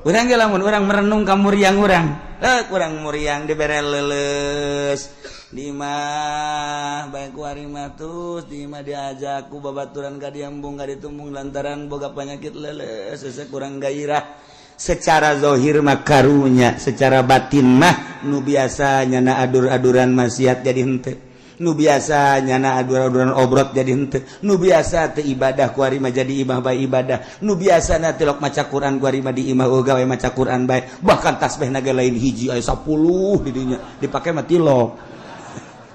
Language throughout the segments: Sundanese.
Urang ge lamun urang merenung ka muriang urang, eh, kurang muriang dibere leuleus di imah bae ku ari mah, terus di imah diajak ku babaturan ka diembung ka ditumbung lantaran boga penyakit leuleus. Hese, kurang gairah. Secara zahir mah karunya, secara batin mah nu biasa nyana adur-aduran maksiat jadi henteu, nu biasa nyana adur-aduran obrot jadi henteu, nu biasa teu ibadah ku ari mah jadi imah bae ibadah, nu biasa na tilok maca Quran ku ari mah di imah gawe maca Quran bae. Bahkan tasbih naga lain hiji, aya 10 di dinya dipake mah tilok.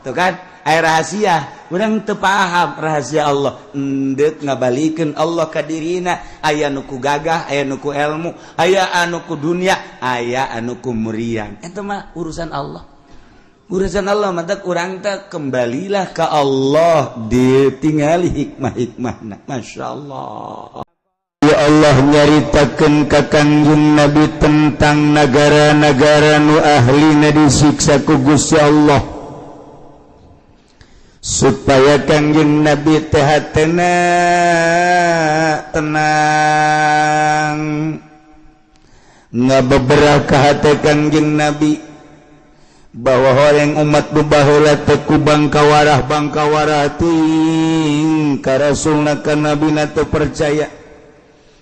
Tuh kan aya rahasia, urang teu paham rahasia Allah. Endek ngabalikeun Allah ka dirina, aya nu ku gagah, aya nu ku ilmu, aya anu ku dunia, aya anu ku muriang. Eta mah urusan Allah, urusan Allah. Mantap, urang teh kembalilah ke Allah, ditingali hikmah-hikmahna. Masya Allah. Ya Allah nyaritakeun ka Kangjeng Nabi tentang negara-negara nu ahlina disiksa ku Gusti Allah, supaya Kangjeng Nabi teh hatena tenang, ngabeberapa hate Kangjeng Nabi bahwa orang umat nu baheula teh ku bangkawarah bangkawarah ting ka rasulna, ka nabina teu percaya.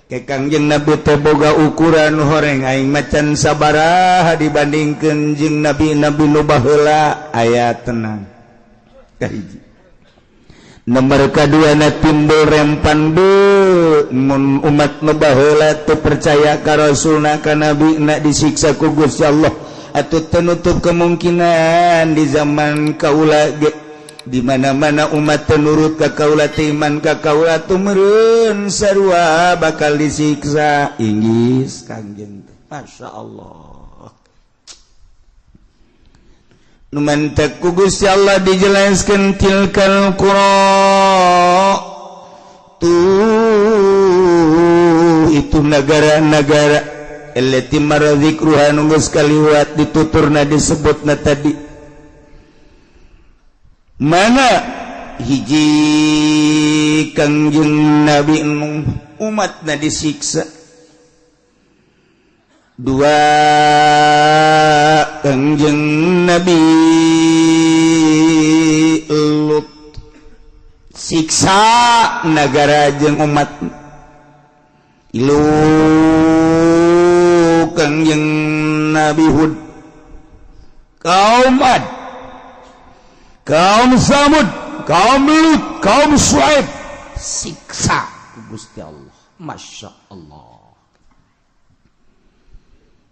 Ke Kangjeng Nabi teh boga ukuran, horeng aing macan sabaraha dibandingkeun jeung nabi-nabi nu baheula. Aya tenang kahiji. Nomor kedua na timbul rempan be mun umat nu baheula teu percaya ka rasulna, ka nabi na, disiksa ku Gusti Allah, atau tenutup kemungkinan di zaman kaula ge di mana-mana umat tenurut ka kaula, iman ka kaula, tumurun sarua bakal disiksa. Inggis Kangjeng teh, Masya Allah. Nu mantak ku Gusti Allah dijelaskan tilkal qura tuh, itu negara-negara allati marra dzikruha, nu geus kaliwat dituturna, disebutna tadi. Mana hiji, Kangjeng Nabi Nuh, umatna disiksa. Dua, Kangjeng Nabi Lut, siksa negara jeung umat. Ilu, Kangjeng Nabi Hud, kaum Ad, kaum Samud, kaum Lut, kaum Suaib, siksa ku Gusti Allah. Masya Allah.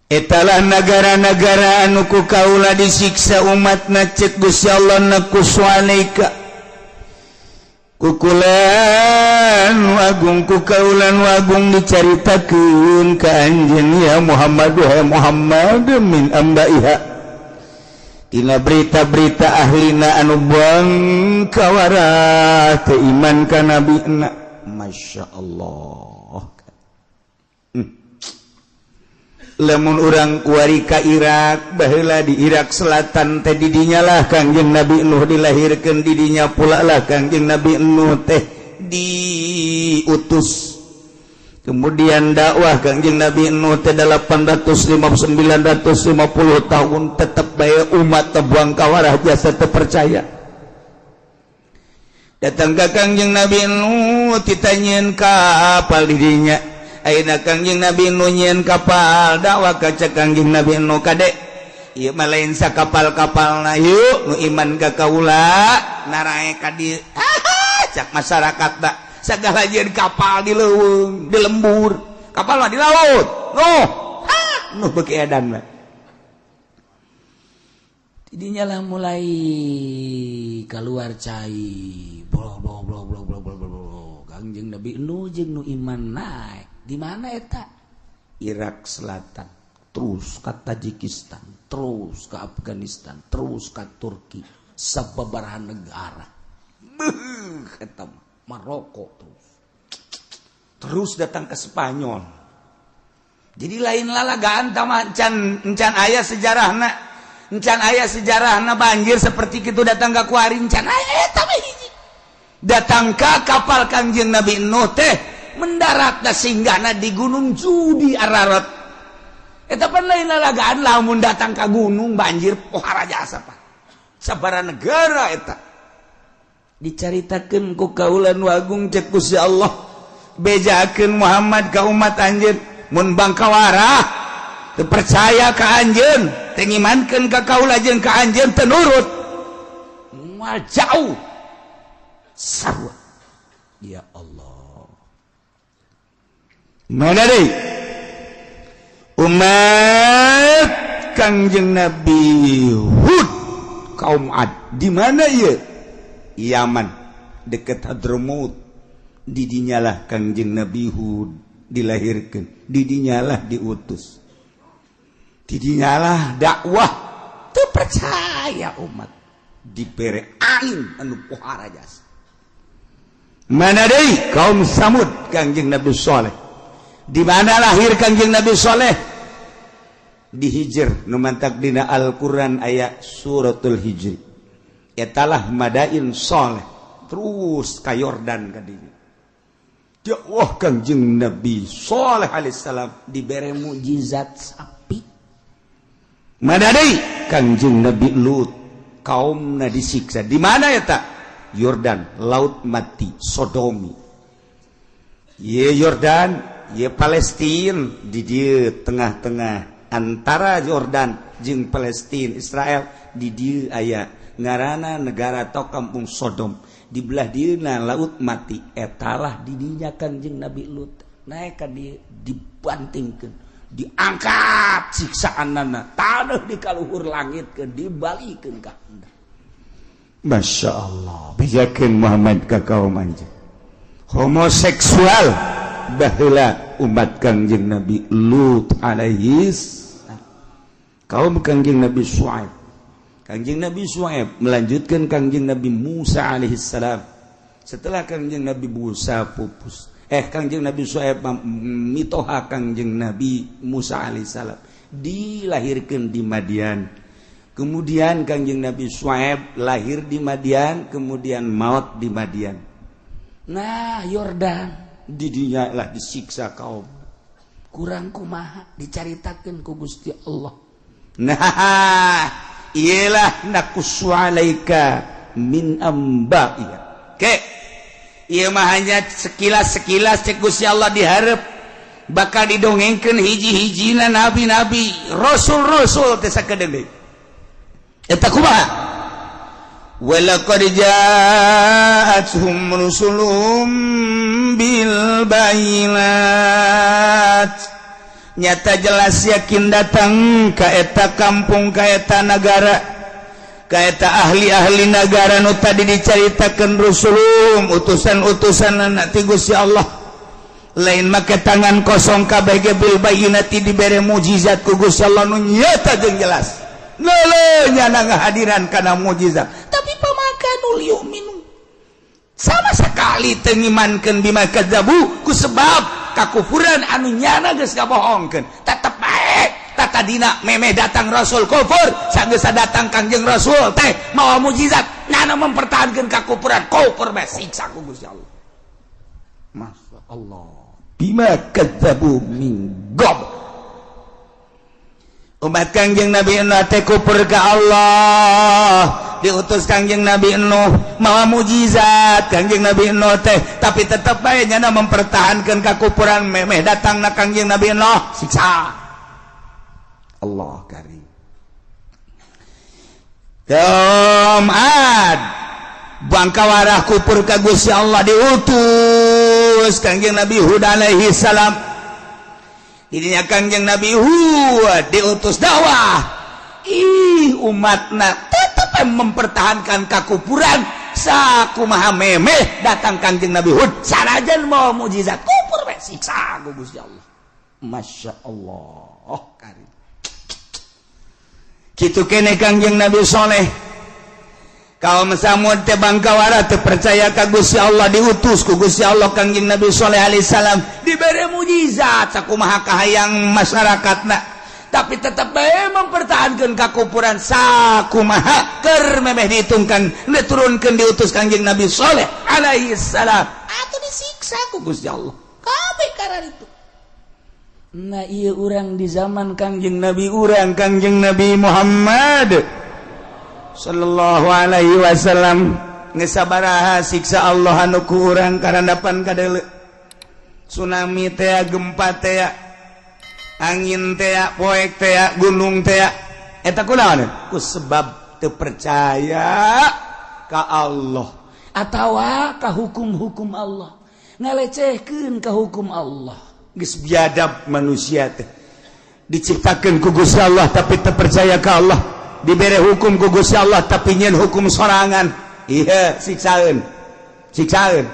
Etalah negara-negara anu ku kaula disiksa umatna. Cek Gusti Allah, naqussu alaika, kukulan agung, ku kaulan agung dicaritakeun ka anjeun ya Muhammad, wahai Muhammad, min ambaiha, tina berita-berita ahlina anu buang kawarah teu iman ka nabina. Masya Allah. Lamun urang kuari ka Irak baheula, di Irak Selatan teh didinya lah Kangjeng Nabi Nuh dilahirkeun, didinya pula lah Kangjeng Nabi Nuh teh diutus. Kemudian dakwah Kangjeng Nabi Nuh teh 850 950 tahun, tetep bae umat tebuang kawarah jasa teu percaya. Datang ke Kangjeng Nabi Nuh, ditanyain kapal didinya. Ayeuna Kangjeng Nabi Nuh nyieun kapal dakwah. Kaca Kangjeng Nabi Nuh, "Kade, ieu mah lain sakapal-kapalna, yuk nu iman ka kaula narae ka dieu." Cak masyarakat tak segala jieun kapal di leuweung, di lembur, kapal mah di laut. Nuh, Nuh beuki edan mah. Tidinya lah mulai keluar cai, blo blo blo blo blo blo blo. Kangjeng Nabi Nuh jeung nu iman naik di mana eta? Irak Selatan, terus ke Tajikistan, terus ke Afghanistan, terus ke Turki, sababaraha negara. Beuh, eta Maroko, terus terus datang ke Spanyol. Jadi lain lalagaan mah, encan encan aya sejarahna, encan aya sejarahna banjir seperti itu datang ke kuari, encan aya. Eta mah hiji datang ke kapal Kangjeng Nabi Nuh teh mendarat singgahna di Gunung Judi, Ararat. Eta pan lain lalagaan, lamun datang ka gunung banjir pohara jasa, Pak. Sabara negara eta dicaritakeun ku kaula nu agung. Cek Gusti Allah, bejakeun Muhammad ka umat anjeun, mun bangkawara teu percaya ka anjeun, teu ngimankeun ka kaula jeung ka anjeun, teu nurut, moal jauh sarua. Ya Allah, mana deui? Umat Kangjeng Nabi Hud, kaum Ad. Di mana ieu? Yaman, deket Hadramaut. Didinyalah Kangjeng Nabi Hud dilahirkan, didinyalah diutus, didinyalah dakwah. Teu percaya umat, dibere angin anu pohara jasa. Mana deui? Kaum Samud, Kangjeng Nabi Soleh. Di mana lahir Kangjeng Nabi Soleh? Di Hijr, nu mantak dina Al-Qur'an aya suratul Hijri. Etalah Madain Soleh. Terus ka Yordan ka dinya. Dakwah Kangjeng Nabi Soleh alaihissalam, dibere mukjizat sapi. Mana deui? Kangjeng Nabi Lut, kaumna disiksa. Di mana eta? Yordan, Laut Mati, Sodomi. Ye Yordan, ye Palestina. Di dieu tengah-tengah antara Yordan jeung Palestina, Israel, di dieu aya ngarana negara atau kampung Sodom. Di belah dieuna Laut Mati. Etalah didinya Kanjeng Nabi Lut naik ka dieu, dibantingkeun, diangkat siksaanana taneuh di kaluhur langit ke dibalikeun ka. Masya Allah, bejakeun Muhammad ka kaum anjeun. Homoseksual baheula umat Kangjeng Nabi Lut alaihis, kaum Kangjeng Nabi Syuaib. Kangjeng Nabi Syuaib melanjutkan Kangjeng Nabi Musa alaihissalam. Setelah Kangjeng Nabi Musa pupus, Kangjeng Nabi Syuaib mitoha Kangjeng Nabi Musa alaihissalam, dilahirkan di Madian. Kemudian Kangjeng Nabi Syuaib lahir di Madian, kemudian maut di Madian. Nah, Yordan, didinya lah disiksa kaum. Kurang kumaha dicaritakeun ku Gusti Allah. Nah, iyalah naqussu alaika min amba'iha. Ke ieu mah hanya sekilas-sekilas. Cek Gusti Allah, diharap bakal didongengkeun hiji-hijina nabi-nabi, rasul-rasul teh sakedeung deui. Eta kumaha? Walaqad ja'atuhum rusulum bil bayinat. Nyata jelas yakin datang ka eta kampung, ka eta nagara, ka eta ahli-ahli nagara nu tadi dicaritakeun, rusulum, utusan-utusan ti Gusti Allah. Lain make tangan kosong, kabeh ge bil bayinati, dibere mukjizat ku Gusti Allah nu nyata jeung jelas. Lele nyana ngahadiran kana mukjizat, tapi fama kanu liyu'minu, sama sekali teu ngimankeun, bima kadzabu, ku sebab kakufuran anu nyana geus ngabohongkeun. Tetep bae tatadina memeh datang rasul kufur. Sanggeus datang Kangjeng Rasul teh mawa mukjizat, nyana mempertahankeun kakufuran, kufur bae, siksa ku Gusti Allah. Masya Allah, bima kadzabu min qabl. Umat Kangjeng Nabi Nuh teh kufur ka Allah. Diutus Kangjeng Nabi Nuh mawa mukjizat Kangjeng Nabi Nuh teh, tapi tetep bae nyana mempertahankan kakufuran. Memeh datang na Kangjeng Nabi Nuh, siksa. Allah karim. Kaum Ad, bangkawarah kufur ka Gusti Allah. Diutus Kangjeng Nabi Hud alaihi salam. Ininya Kangjeng Nabi Hud diutus dakwah, ih, umatna tetap mempertahankan kakufuran. Sakumaha memeh datang Kangjeng Nabi Hud sanajan mau mukjizat, kufur bae, siksa ku Gusti Allah. Masya Allah karim. Kitu kene Kangjeng Nabi Soleh. Kaum Samud teh bangkawara teu percaya ka Gusti Allah. Diutus ku Gusti Allah Kangjeng Nabi Soleh alaihissalam, dibere mukjizat sakumaha kahayang masyarakatna, tapi tetap bae mempertahankan kakufuran. Sakumaha keur memeh dihitungkan, diturunkeun, diutus Kangjeng Nabi Soleh alaihi salam, atuh disiksa ku Gusti Allah kabeh karena itu. Nah, iya, urang di zaman Kangjeng Nabi urang, Kangjeng Nabi Muhammad Sallallahu Alaihi Wasallam, geus sabaraha siksa Allah anu ku urang karandapan kadele? Tsunami teh, gempa teh, angin teh, poek teh, gunung teh, eta kunaon? Ku sebab teu percaya ka Allah atawa ka hukum-hukum Allah, ngalecehkeun ka hukum Allah. Geus biadab manusia teh. Diciptakeun ku Gusti Allah tapi teu percaya ka Allah, dibere hukum ku Gusti Allah tapi nyeun hukum sorangan. Iya, siksaeun, siksaeun.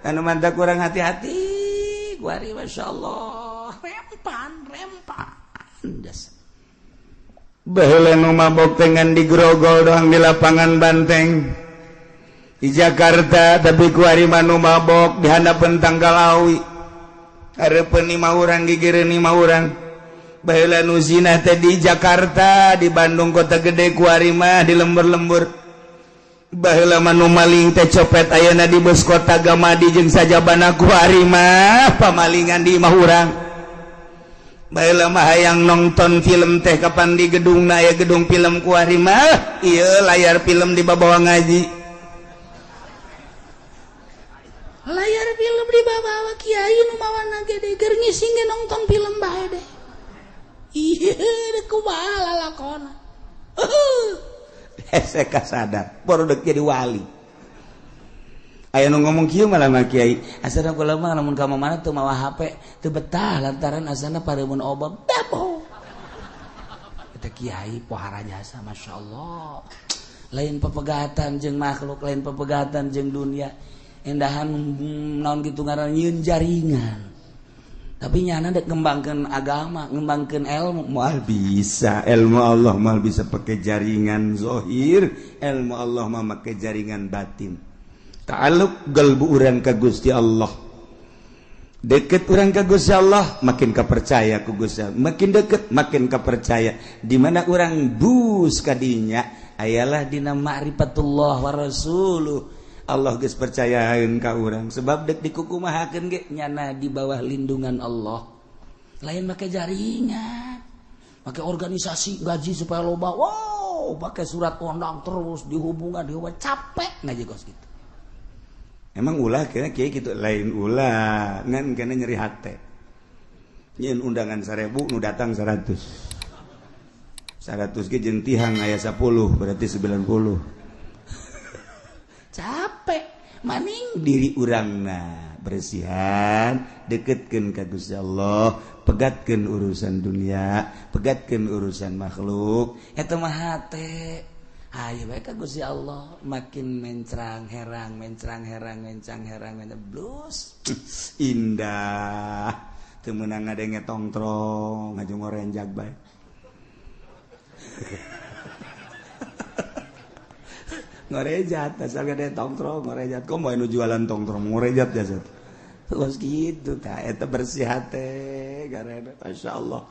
Anu mantap kurang hati-hati kuari. Masya Allah, rempan rempan das. Baheula nu mabok dengan di grogol doang di lapangan Banteng di Jakarta, tapi kuari mah nu mabok di handapeun tangkal awi, hareupeun lima urang, gigireun lima urang. Baheula nu zina teh di Jakarta, di Bandung kota gede, kuari mah di lembur-lembur. Baheula mah nu maling teh copet ayeuna di bus kota Gamadi jeung sajabana, kuari mah pamalingan di imah urang. Baheula mah hayang nonton film teh kapan di gedung na aya gedung film, kuari mah ieu layar film di bawah ngaji. Layar film di bawah, kiai nu mawana gede keur ngising ge nonton film bae deh. Iya, kumaha lalakona? Hese sadar baru dek jadi wali. Aya nu ngomong kieu malah mah, "Kiai, asana kula mah lamun ka mana teu mawa HP teu betah lantaran asana pareumeun obab." Dabo eta kiai pohara jasa, Masya Allah. Lain pepegatan jeung makhluk, lain pepegatan jeung dunia, endahan naon gitu ngaran, nyieun jaringan, tapi nyana dek ngembangkeun agama, ngembangkeun ilmu. Moal bisa ilmu Allah, moal bisa pakai jaringan zohir. Ilmu Allah mah make jaringan batin, ta'alluq galbu urang ka Gusti Allah. Deket urang ka Gusti Allah, makin kepercaya ku Gusti Allah, makin deket makin kepercaya. Di mana urang bus kadinya ayalah dina ma'rifatullah wa rasuluh. Allah geus percayaeun ka urang, sebab dek dikukumahakeun ge nyana di bawah lindungan Allah. Lain make jaringan, pakai organisasi, gaji supaya loba, wow, pakai surat undang terus dihubungan, dihubungan, capek ngaji kos gitu. Emang ulah kira kiai gitu? Lain ulah, ngan kena nyeri hate. Nyeun undangan 1000, nu datang 100. 100 ge jeung tihang aya 10, berarti 90. Capek maning. Diri urangna bersihan, deketkeun ka Gusti Allah, pegatkeun urusan dunia, pegatkeun urusan makhluk. Eta mah hate. Ayo bae ka Gusti Allah, makin mencrang herang, mencrang herang, mencang herang, mencang blus. Indah. Teu meunang ngadenge tongtrong, ngaju ngorenjag bae. Ngorejat asal gede tongtrong ngorejat. Kok mau nu jualan tongtrong ngorejat jasad terus gitu. Tah, eta bersih hate karena Masya Allah.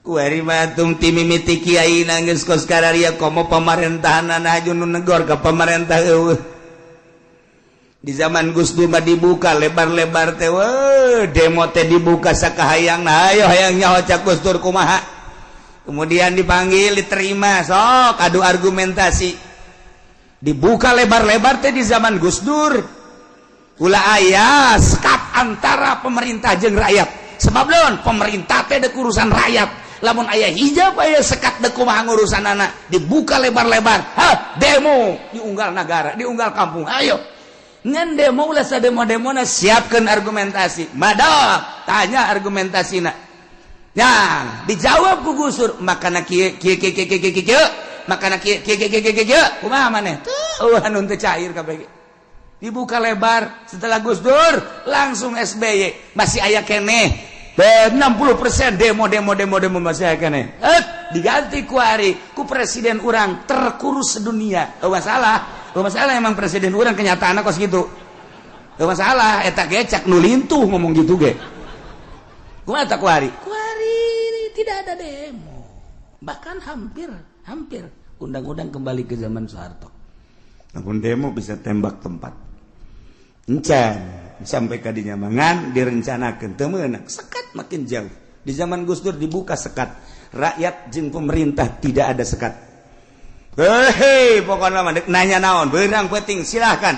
Kuari mah tung ti mimiti kiai geus kos kararia, komo pamarentahan aju nu negor ka pamarentah eueuh. Di zaman Gus Dur mah dibuka lebar-lebar teh, weh, demo teh dibuka sakahayang. Nah, ayo hayang nyaho cak Gus Dur kumaha. Kemudian dipanggil, diterima, sok adu argumentasi. Dibuka lebar-lebar teh di zaman Gus Dur. Ulah aya sekat antara pemerintah jeung rakyat. Sebab naon? Pemerintah teh dek urusan rakyat. Lamun aya hijab, aya sekat, dek kumaha ngurusan anak. Dibuka lebar-lebar. Hah, demo diunggal negara, diunggal kampung. Ayo. Ngan demo ulah sademo-demona, siapkan argumentasi. Madok, tanya argumentasina. Ya, dijawab ku Gus Dur, makana kieu kieu kieu kieu kieu kieu, makana kieu kieu kieu kieu kieu kieu, kumaha maneh? Tuh, anu teu cair kabeh. Dibuka lebar setelah Gus Dur, langsung SBY masih aya keneh. 60% demo demo demo demo masih aya keneh. Eh, diganti ku ari ku presiden urang terkurus sedunia. Oh, masalah. Oh, masalah emang presiden urang kenyataanna kos gitu. Oh, masalah eta ge cak nu lintuh ngomong gitu ge. Kumaha tak kuari? Kuari tidak ada demo. Bahkan hampir hampir undang-undang kembali ke zaman Soeharto. Namun demo bisa tembak tempat. Encan. Sampai kadinya mangan direncanakeun teu meunang. Sekat makin jauh. Di zaman Gus Dur dibuka sekat. Rakyat jeung pemerintah tidak ada sekat. Hei, pokoknya mah nanya naon, beurang penting silahkan.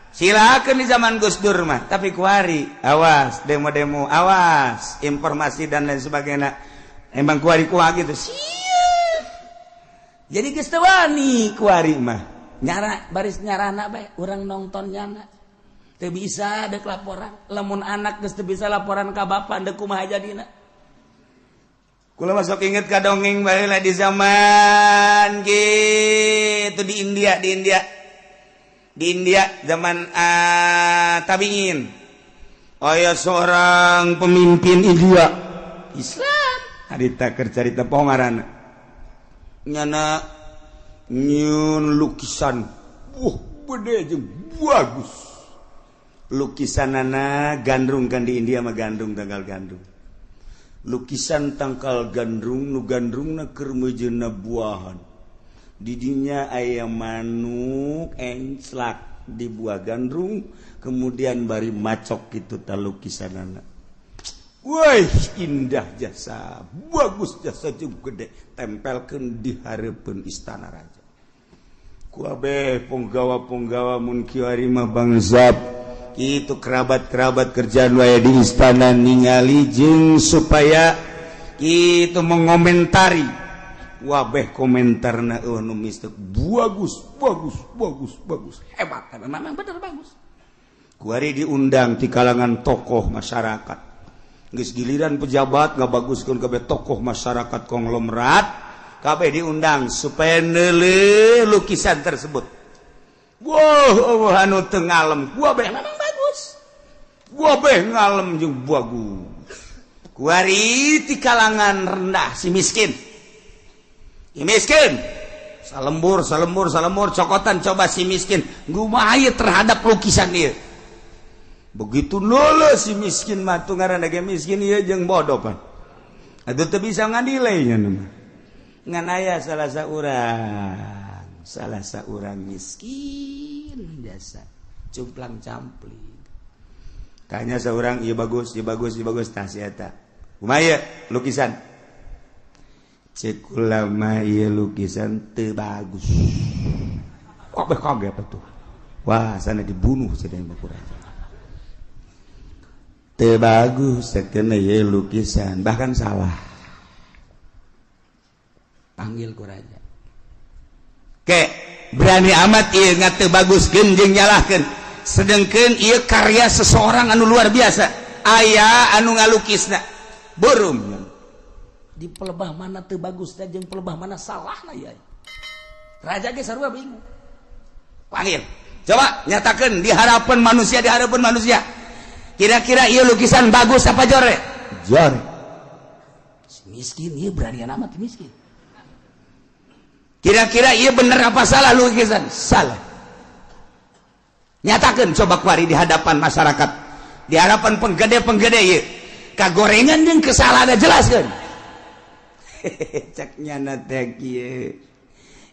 Silakan di zaman Gus Dur mah, tapi kuari awas demo-demo, awas informasi dan lain sebagainya. Emang kuari kuah gitu. Siap. Jadi geus teu wani kuari mah. Nyara baris nyarana bae urang nonton nyana. Teu bisa dek laporan. Lamun anak geus teu bisa laporan ka bapak deuk kumaha jadina. Kula masuk inget ka dongeng baheula di zaman gitu di India, di India. Di India zaman tabiin. Aya seorang pemimpin India Islam. Harita keur carita poho ngaranna. Nyana nyieun lukisan. Gede jeung bagus. Lukisanana gandrung kan di India mah gandrung tangkal gandrung. Lukisan tangkal gandrung nu gandrungna keur meujeunna buahan. Didinya aya manuk enclak di buah gandrung, kemudian bari macok gitu ta lukisanana. Woi, indah jasa, bagus jasa jeung gede, tempelkeun di hareupeun istana raja. Ku abeh punggawa-punggawa mun kiwari mah bangsap itu kerabat-kerabat kerjaan wae di istana ningali jeung supaya itu mengomentari. Wabeh komentarna eueuh nu mistek bagus bagus bagus bagus hebat memang bener bagus. Kuari diundang di kalangan tokoh masyarakat. Geus giliran pejabat ngabaguskeun kabeh tokoh masyarakat konglomerat kabeh diundang supaya neuleuh lukisan tersebut. Wah, anu teu ngalem wabeh memang bagus. Wabeh ngalem jeung bagus. Kuari di kalangan rendah si miskin. Si miskin salembur salembur salembur cokotan coba si miskin kumaha terhadap lukisan ieu. Begitu neuleuh si miskin mah tuh ngaranna ge miskin ieu jeung bodoh pan. Atuh teu bisa ngadilai nya mah. Ngan aya salah saurang miskin jasa cumplang campling. Tanya seorang ieu bagus, ieu bagus, ieu bagus tah si eta. Kumaha ieu lukisan? Cek ulama ieu lukisan teu bagus. Kabeh kaget atuh. Wah, sana dibunuh cenah mah ku raja. Teu bagus sakeuna ieu lukisan, bahkan salah. Panggil ku raja. Ke berani amat ieu teu baguskeun jeung nyalahkeun. Sedengkeun ieu karya seseorang anu luar biasa. Aya anu ngalukisna. Burum. Di pelebah mana teu bagus teh jeung pelebah mana salah lah ya. Raja ge sarua bingung. Panggil. Coba nyatakan di hadapan manusia, di hadapan manusia. Kira-kira ieu lukisan bagus apa jore? Jore. Si miskin ieu berani amat miskin. Kira-kira ieu bener apa salah lukisan? Salah. Nyatakan coba kuari di hadapan masyarakat. Di hadapan penggede-penggede ieu. Kagorengan jeung kesalahan jelaskeun. Cek nyana teh kieu.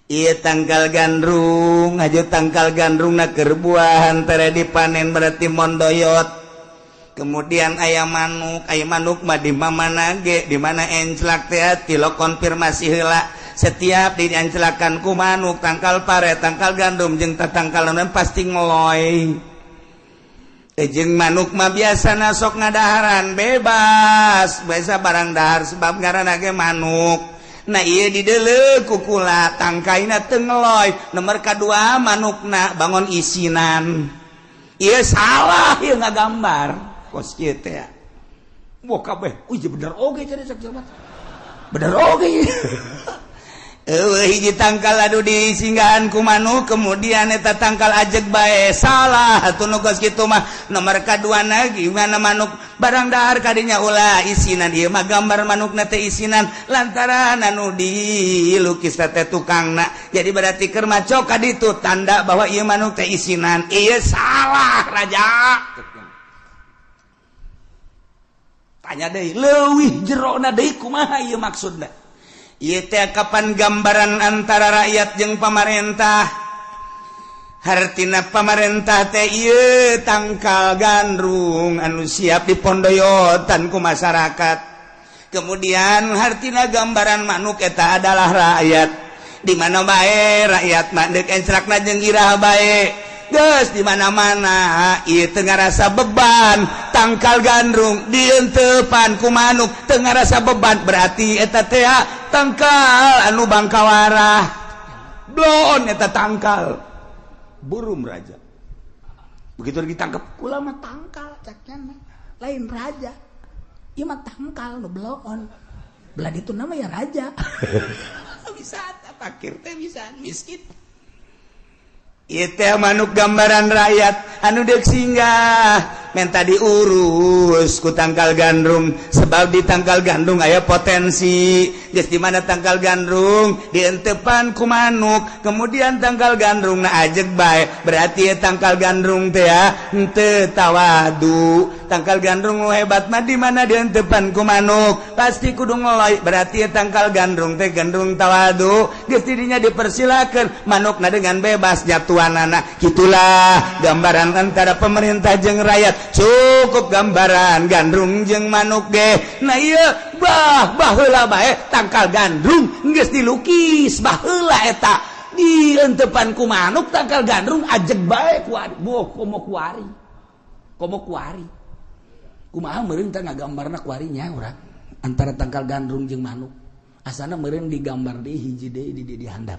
Ieu tangkal gandrung, aja tangkal gandrung na keur buahan tere dipanen berarti mondoyot. Kemudian aya manuk mah di mana ge, di mana enclak teh tilo konfirmasi heula. Setiap dienclakan ku manuk tangkal pare, tangkal gandum jeung tatangkal naon pasti ngeloy. Jeung manuk mah biasana sok ngadaharan bebas, biasa barang dahar sebab ngaranna ge manuk. Nah ieu dideuleu ku kula tangkaina teu ngeloy. Nomor kadua manukna bangun isinan. Ieu salah ieu ngagambar. Kos kieu teh. Wah kabeh, uy bener oge cenah cek jelema. Bener oge. Eueuh hiji tangkal anu disinggahan ku manuk kemudian eta tangkal ajeg bae salah atuh nu kos kitu mah. Nomor kaduana gimana manuk barang dahar kadinya ulah isinan ieu mah gambar manukna teh isinan lantaran anu dilukis teh tukangna. Jadi berarti keur maco ka ditu tanda bahwa ieu manuk teh isinan. Ieu salah raja. Tanya deui leuwih jerona deui kumaha ieu maksudna. Ieu teh kapan gambaran antara rakyat jeung pamarentah. Hartina pamarentah teh ieu tangkal gandrung anu siap dipondoyotan ku masyarakat. Kemudian hartina gambaran manuk eta adalah rakyat. Di mana bae rakyat mah deuk encrakna jeung iraha bae. Geus di mana-mana ieu teu ngarasa beban tangkal gandrung dientepan ku manuk teu ngarasa beban, berarti eta teh tangkal anu bangkawarah. Bloon eta tangkal burung raja. Begitu ditangkap kula mah tangkal caknya lain raja. Ieu mah tangkal nu bloon. Belah ditu nama ya raja. Bisa fakir teh bisa miskin. Ieu teh manuk gambaran rakyat anu deuk singgah menta diurus ku tangkal gandrung, sebab di tangkal gandrung aya potensi. Geus di mana tangkal gandrung dientepan ku manuk, kemudian tangkal gandrung na ajeg bae, berarti ya tangkal gandrung teh henteu tawadu. Tangkal gandrung nu hebat mah di mana dientepan ku manuk pasti kudu ngeloy, berarti ya tangkal gandrung teh gandrung tawadu. Geus didinya dipersilakeun manukna dengan bebas jatuhanana. Gitulah gambaran antara pemerintah jeung rakyat. Cukup gambaran gandrung jeung manuk ge. Nah ieu bah baheula bae tangkal gandrung geus dilukis baheula eta dientepan ku manuk tangkal gandrung ajeg bae kuari. Boh komo kuari. Komo kuari. Kumaha meureun teh ngagambarna kuarinya urang antara tangkal gandrung jeung manuk. Asana meureun digambar deui hiji deui di handap.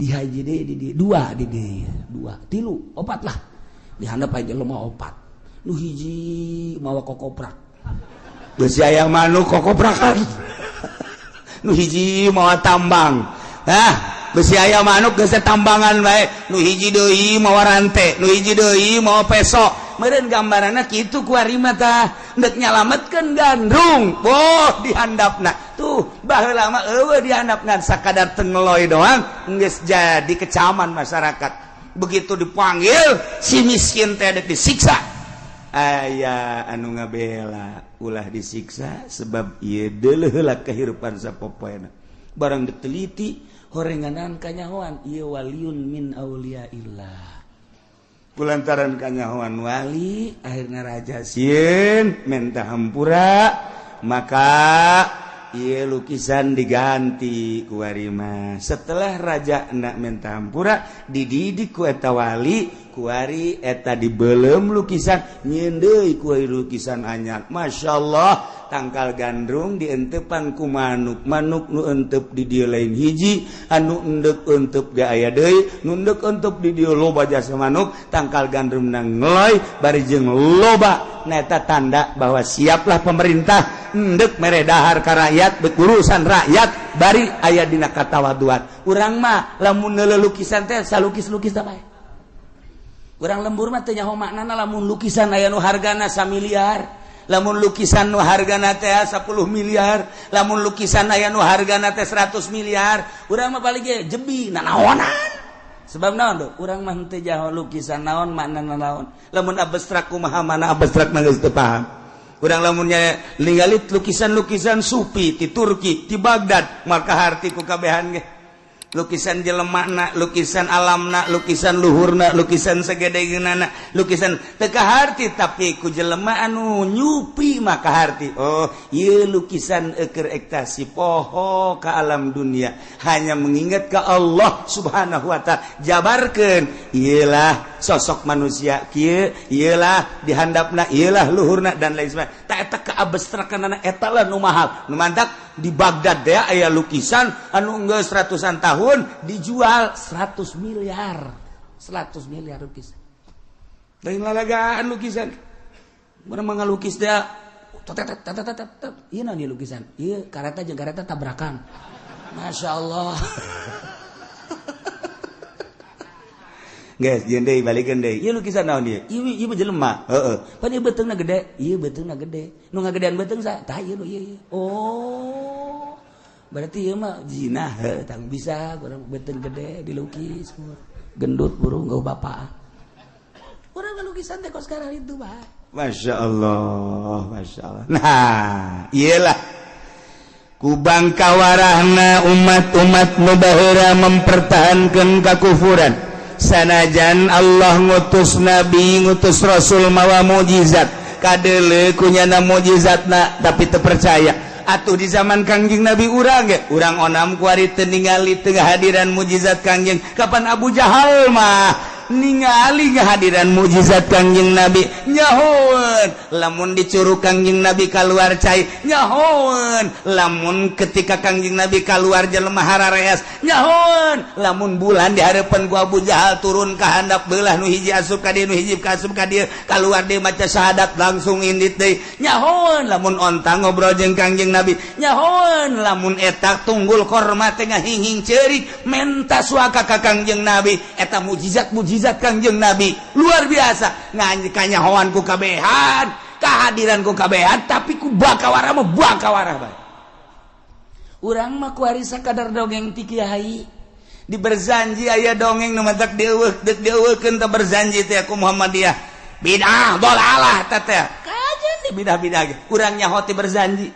Di hiji deui di dua di dua tilu opat lah. Di handap aja lemah opat. Nu hiji mawa kokoprak. Besi aya manuk kokoprakan. Nu hiji mawa tambang. Hah, besi aya manuk geus tambangan bae. Nu hiji deui mawa rante, nu hiji deui mawa peso. Meureun gambaranna kitu kuari mah tah deuk nyalametkeun gandrung. Boh dihandapna. Tuh baheula mah eueuh dihandap ngan sakadar tengeloy doang geus jadi kecaman masyarakat. Begitu dipanggil si miskin teh deuk disiksa. Aya anu ngabela ulah disiksa sebab ieu deuleuh heula kehidupan sapopoena. Barang diteliti horenganan kanyahoan ieu waliun min auliaillah. Kulantaran kanyahoan wali akhirna raja sieun menta hampura, maka ieu lukisan diganti ku warima. Setelah raja nak menta hampura dididik ku eta wali, kuari eta dibelem lukisan nyieun deui ku lukisan anyar. Masya Allah, tangkal gandrung dientepan ku manuk, manuk nu entep di dieu lain hiji, anu endek entep ge aya deui, nu endek entep di dieu loba jasa manuk, tangkal gandrung nang ngeloy bari jeung loba. Neta tanda bahwa siaplah pemerintah endek mere dahar ka rakyat, berurusan rakyat bari aya dina katawaduan. Urang mah lamun neuleuh lukisan teh salukis-lukis teh bae. Urang lembur mah teu nyaho maknana lamun lukisan aya nu hargana 1 miliar, lamun lukisan nu hargana teh 10 miliar, lamun lukisan aya nu hargana teh 100 miliar, urang mah paling ge jebi nanaonan. Sebab naon tuh? Urang mah henteu jaho lukisan naon maknana naon. Lamun abstrak kumaha mana abstrak mah geus teu paham. Urang lamunnya ningali lukisan-lukisan sufi ti Turki, ti Baghdad, maka harti ku kabehan ge. Lukisan jelemana, lukisan alamna, lukisan luhurna, lukisan sagedegeunana, lukisan teu kaharti tapi ku jelema anu nyupi maka harti. Oh, ieu lukisan eukeur ekstasi poho ka alam dunia, hanya mengingat ke Allah Subhanahu wa taala. Jabarkeun, ieulah sosok manusia kieu, ieulah dihandapna, ieulah luhurna dan lain sebagainya. Tak eta keabstrakanana eta lah nu mahal. Nu mantak di Baghdad deh aya lukisan anu geus ratusan tahun dijual 100 miliar. 100 miliar lukisan. Lain lalagaan lukisan. Mana ngalukis dia tet tet tet tet tet. Ieu naon ieu lukisan? Ieu kareta jeung kareta tabrakan. Masya Allah. Guys, jeung deui balikeun deui. Ieu lukisan naon ieu? Ieu ieu mah jelema. Heeh. Pan ieu beuteungna gede, ieu beuteungna gede. Nu ngagedean beuteung sa? Tah ieu nu ieu ieu. Oh. Berarti ieu mah Jinah, heuh tang bisa urang beuteung gede dilukis. Gendut burung gau bapak. Urang lukisan teh kos sekarang itu, Pak. Masya Allah, Masya Allah. Nah, iyalah. Kubang kawarahna umat-umat nu baheula mempertahankan kakufuran. Sanajan Allah ngutus nabi, ngutus rasul mawa mukjizat, kadeuleu ku nyana mukjizatna, tapi teu percaya. Atuh di zaman Kangjeng Nabi urang ge, urang onam kuari teu ningali, teu ngahadiran mukjizat Kangjeng. Kapan Abu Jahal mah ningali kehadiran mukjizat Kangjeng Nabi, nyahoeun lamun dicurug Kangjeng Nabi keluar cai, nyahoeun lamun ketika Kangjeng Nabi keluar jelema harareas, nyahoeun lamun bulan di harapan ku Abu Jahal turun ka handap, belah nu hiji asup ka dieu, nu hiji ka asup ka dieu, keluar deui maca syahadat langsung indit deui, nyahoeun lamun onta ngobrol jeung Kangjeng Nabi, nyahoeun lamun eta tunggul korma teh ngahinghing ceurik menta suaka ka Kangjeng Nabi. Eta mukjizat mukjizat Kangjeng Nabi luar biasa, ngan kanyahoan ku kabehan, kehadiran ku kabehan, tapi ku bakawara mah bakawara bae. Urang mah kuari sakadar dongeng ti kiai. Di Berzanji aya dongeng nu matak dieuweuh, deuk dieuweuhkeun teh Berzanji teh ku Muhammadiyah, bidah dolalah teh teh kajen di bidah-bidah ge urang nyaho ti Berzanji.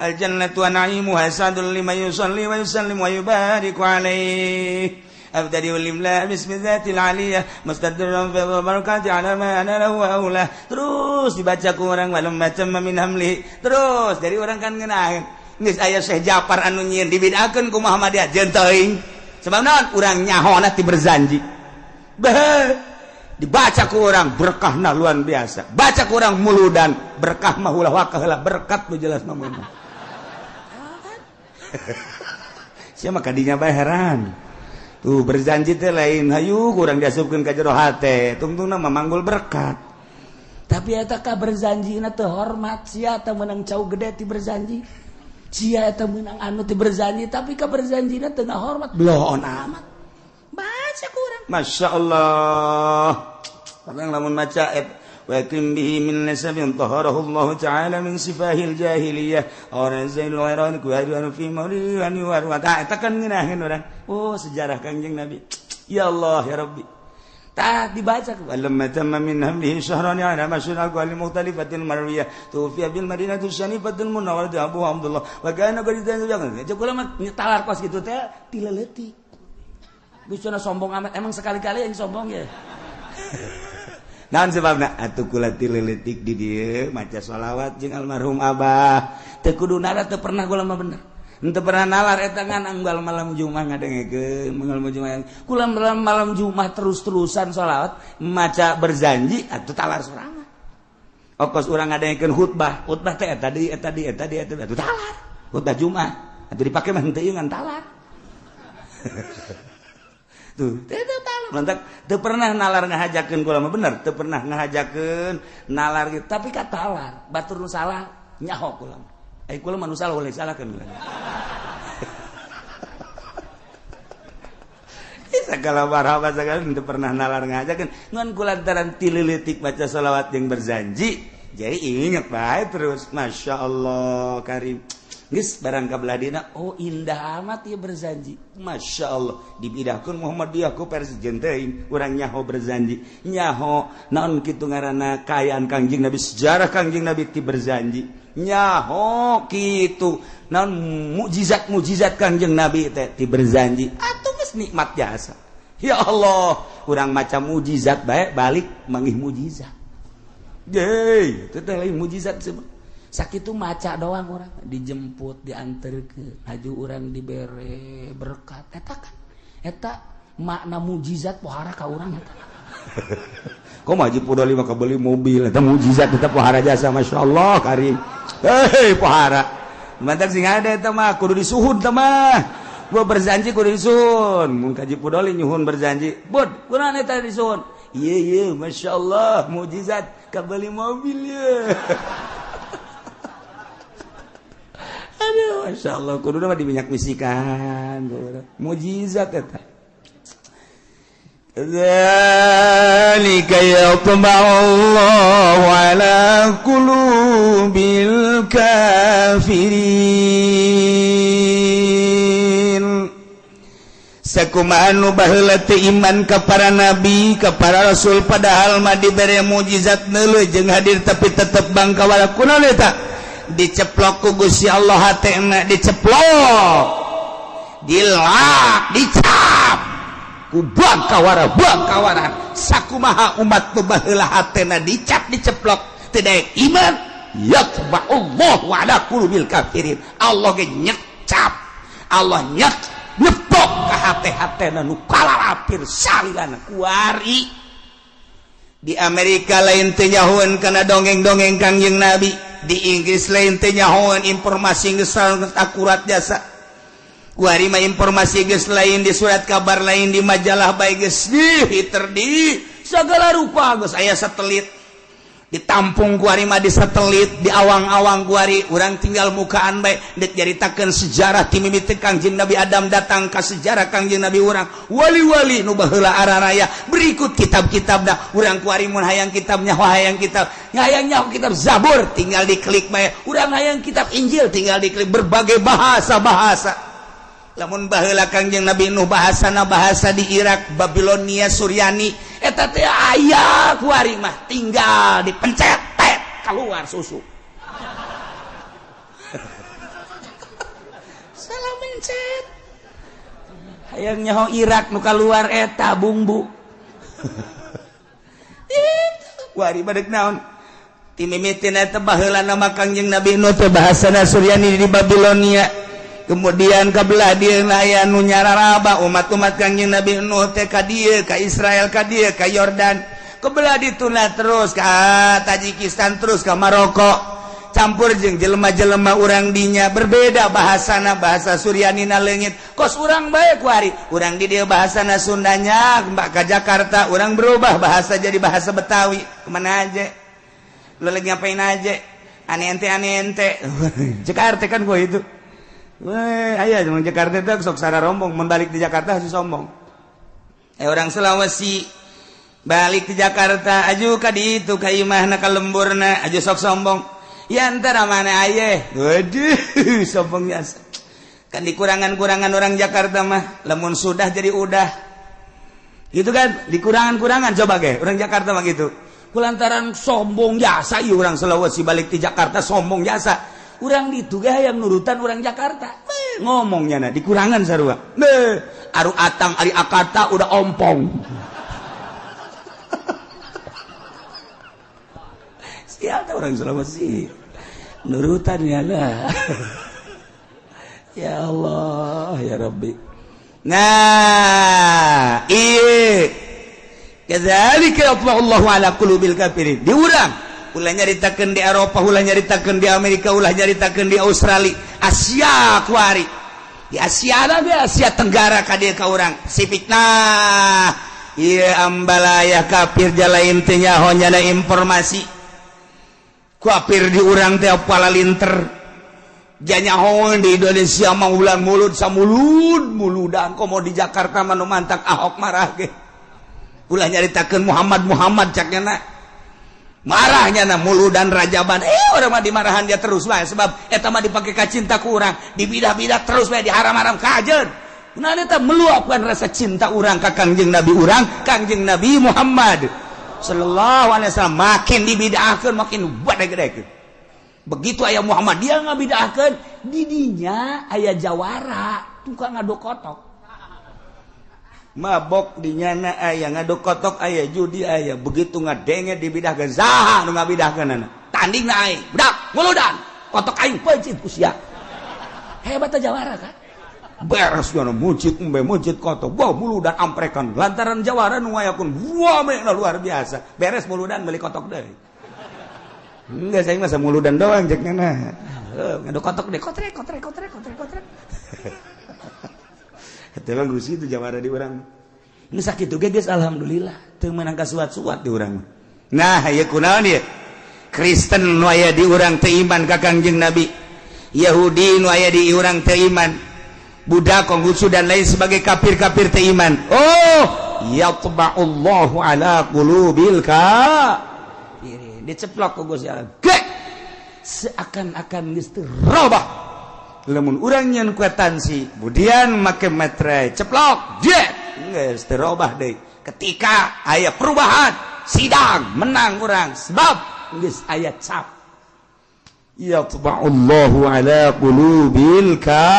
Al jannatu wa na'imuha sadul liman yusalli wa yusallim wa yubariku alaihi. أبتدئ الإملاء باسم الذات العالية مستدرا في البركات على ما أنا له أولى. Terus dibaca ku orang walam macam min hamli, terus dari orang kan ngeunah geus aya Syekh Japar anu nyieun, dibid'ahkeun ku Muhammadiyah, jeung teuing sebab naon, urang nyahona ti Berzanji. Beh, dibaca ku orang berkahna luar biasa, baca ku orang muludan berkah mah ulah wakah heula, berkat nu jelas mah meunang. Sia mah kadinya bae heran. Tuh Berzanji teh lain hayu kurang diasupkeun ka jero hate, tungtungna mah manggul berkat. Tapi eta ka Berzanji na teu hormat. Sia eta meunang cau gede ti Berzanji, sia eta meunang anu ti Berzanji, tapi ka Berzanji na teu ngahormat, bloon amat baca kurang. Masya Allah. Orang lamun maca wa yakim bihi min nasabin taharahu Allah ta'ala min sifahil jahiliyah orang zainul ghairan ku hadiran fi mawlidan wa ta eta kan ngeunaheun urang. Oh, sejarah Kangjeng Nabi, ya Allah ya Rabbi. Tah dibaca walamma tamma min hamlihi syahran ala masyhur aqwali mukhtalifatil marwiyah tufiya bil madinati syarifatil munawwarah Abu Abdullah wa kana qad cek kula mah talar kos gitu teh tileleutik bisa sombong amat. Emang sekali-kali yang sombong ya. Naon sebabna atuh kula tileletik di dieu maca sholawat jeung almarhum abah teu kudu nara, teu pernah kula mah, bener. Henteu pernah nalar eta, ngan unggal malam Jumat ngadengekeun, malam Jumat kula malam Jumat terus-terusan sholawat, maca Berzanji, atuh talar sorangan. Okos urang ngadengekeun khutbah, khutbah teh eta deui, eta deui, eta deui, eta atuh talar khutbah Jumat atuh dipake mah henteu ngan talar tuh teu talar. Lantak teu pernah nalar ngahajakeun kula mah, bener, teu pernah ngahajakeun nalar gitu, tapi ka talar batur nu salah nyaho kula mah. Eh, kula mah nu salah boleh salahkeun kula. Segala marhaba segala teu pernah nalar ngajakeun, ngan kulantaran tililitik baca salawat yang Berzanji jadi inget bae terus. Masya Allah karim. Geus barang kabelah dina, oh, indah amat ya Berzanji. Masya Allah, dibidahkeun Muhammadiyah ku presiden teuing, urang nyaho Berzanji, nyaho naon kitu ngaranna kaayaan Kangjeng Nabi, sejarah Kangjeng Nabi ti Berzanji, nyaho kitu naon mukjizat mukjizat Kangjeng Nabi teh ti Berzanji. Atuh geus nikmat jasa, ya Allah, urang macam mukjizat bae balik manggih mukjizat. Yeay, itu teh lain mukjizat semua. Sakitu maca doang orang dijemput, diantar ke haju, orang dibere berkat, eta kan eta makna mujizat pohara ka urang eta. Kok mah Haji Pudoli mah kebeli mobil, eta mukjizat tetap pohara jasa. Masya Allah karim. Hei, pohara mantap sing ada eta mah kudu disuhun teh mah. Gua Berzanji kudu disuhun, mun Haji Pudoli nyuhun Berzanji bud kunaon eta disuhun? Iya iya, Masya Allah, mukjizat kebeli mobil ya. Aduh, Masya Allah, kudu mah di minyak misikan mukjizat eta. Dzalika yatba'u Allahu ala qulubil kafirin. Sakumaha nu baheula teu iman ka para nabi, ka para rasul, padahal mah dibere mukjizat neuleuh jeung hadir, tapi tetep bangkawala. Kunaon eta? Diceplok ku Gusti Allah hatena, diceplok, dilak, dicap. Ku bangkawara bangkawara sakumaha umat nu baheula hatena dicap diceplok teu daek iman, yatba'ullahu ala qulubil kafirin. Allah ge nyecap, Allah nyek nyeplok ka hate-hatena nu kalalapir salilana. Kuari di Amerika lain teu nyahoeun kana dongeng-dongeng Kangjeng Nabi, di Inggris lain teu nyahoeun, informasi geus akurat jasa. Kuari mah informasi geus lain di surat kabar, lain di majalah bae, geus di Twitter, di segala rupa geus aya satelit ditampung. Kuari mah di satelit, di awang-awang. Kuari urang tinggal mukaan bae dek nyaritakeun sejarah ti mimiti Kangjeng Nabi Adam datang ka sejarah Kangjeng Nabi urang, wali-wali nu baheula araraya, berikut kitab-kitabna. Urang kuari mun hayang kitabnya, hayang kitab, hayang nyaho kitab Zabur, tinggal diklik bae. Urang hayang kitab Injil, tinggal diklik, berbagai bahasa-bahasa. Lamun baheula Kangjeng Nabi Nuh bahasana bahasa di Irak, Babilonia, Suryani, eta teh aya. Kuari mah tinggal dipencet tet keluar susu. Salah mencet, hayang nyaho Irak, nu keluar eta bumbu. Kuari mah deuk naon? Ti mimitina eta baheula nama Kangjeng Nabi Nuh teh bahasana Suryani di Babilonia, kemudian kebelah dia aya nu nyararaba umat-umat Kangjeng Nabi Nuh teh ka dieu, ka Israel, ka dieu, ka Yordan, kebelah dituna terus ka Tajikistan, terus ka Maroko, campur jeung jelema-jelema urang dinya, berbeda bahasana, bahasa Suryanina leungit. Kos urang bae kuari, urang di dieu bahasana Sundanya, mbak ka Jakarta urang berubah bahasa jadi bahasa Betawi. Kemana aja lu, lagi ngapain aja, aneh ente, aneh ente Jakarta kan gua itu. Weh, aya cuma Jakarta itu sok sara rombong, mun balik di Jakarta harus sombong. Eh, orang Sulawesi balik ke Jakarta aju ka ditu ka imahna, ka lemburna, aju sok sombong. Ya antara mana aye? Waduh, sombong biasa. Kan dikurangan-kurangan orang Jakarta mah, lamun sudah jadi udah. Gitu kan, dikurangan-kurangan coba ge, orang Jakarta mah gitu. Kulantaran sombong jasa ieu orang Sulawesi balik di Jakarta sombong jasa. Urang ditu ge hayang nurutan orang Jakarta. Beh, ngomongnya nah dikurangan sarua. Beh, aru atang ari akata udah ompong. Siapa orang Sulawesi? Nurutan ya lah. Ya Allah, ya Rabbi. Nah, iya. Kadzalika yatba'ullahu ala qulubil kafirin. Diurang ulah nyaritakeun di Eropa, ulah nyaritakeun di Amerika, ulah nyaritakeun di Australia, Asia kuari. Di Asia di Asia Tenggara ka dieu ka urang Pasifik. Nah, ieu ambalaya kafir jalain teh nyaho nyana informasi. Kafir di urang teh palalinter. Janyaho di Indonesia mah ulang mulut samulud muludan, komo di Jakarta mah nu mantak Ahok marah ge. Ulah nyaritakeun Muhammad Muhammad cak nya, marahnya na muludan rajaban. Eh, orang mah dimarahan dia terus wae, sebab eta mah dipake ka cinta ku urang, dibidah-bidah terus wae, diharam-haram kajeun. Nah, eta meluapkan rasa cinta urang ka Kangjeng Nabi urang, Kangjeng Nabi Muhammad sallallahu alaihi wasallam. Makin dibidahkeun makin gede-gede. Begitu aya Muhammad dia ngabidahkeun, didinya aya jawara tukang ngaduk kotok, mabok di nyana aya, ngaduk kotok aya, judi aya. Begitu ngadenge dibidahkeun, saha nu ngabidahkeun tanding na aing budak muludan kotok aing peuncit ku sia. Hebat jawara kan beres nyana muncit embe muncit kotok, wah, muludan amprekan lantaran jawara nu ngayakun wah luar biasa. Beres muludan beli kotok deui. Enggak, saya masa muludan doang cek nyana ngaduk kotok deh, kotrek kotrek kotrek kotrek kotrek. Eta mah gusi itu jawara di urang. Ini sakit ge geus alhamdulillah teu meunang kasuat-suat di urang. Nah, ieu kunaon ieu? Kristen nu aya di urang teu iman ka Kangjeng Nabi. Yahudi nu aya di urang teu iman. Buddha, Konghucu dan lain sebagai kafir-kafir teu iman. Oh, yatba'ullahu ala qulubil kafirin. Diceplok ku Gusti Allah. Ge seakan-akan geus teu robah. Lamun urang nyeun kwitansi kemudian make meterai ceplok jet geus teu robah deui. Ketika aya perubahan sidang menang urang sebab geus aya cap yatba'ullahu ala qulubil ka.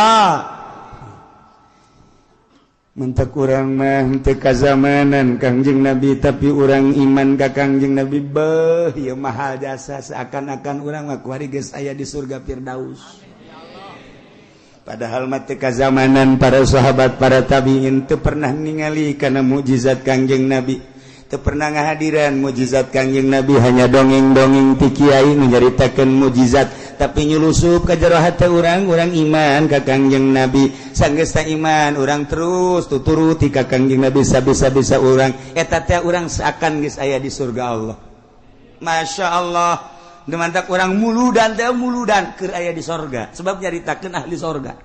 Mentak urang mah teu kazamanan Kangjeng Nabi, tapi urang iman ka Kangjeng Nabi. Beuh, ieu mahal jasa, seakan-akan urang mah kuari geus aya di surga Firdaus. Padahal mah teu kazamanan para sahabat, para tabiin, teu pernah ningali kana mukjizat Kangjeng Nabi, teu pernah ngahadiran mukjizat Kangjeng Nabi, hanya dongeng-dongeng ti kiai nyaritakeun mukjizat, tapi nyulusup ka jero hate urang, urang iman ka Kangjeng Nabi. Sanggeus iman, urang terus tuturuti ka Kangjeng Nabi sabisa-bisa urang. Eta teh urang seakan geus aya di surga Allah. Masya Allah. Mantak urang muludan teh muludan keur aya di sorga, sebab nyaritakeun ahli sorga.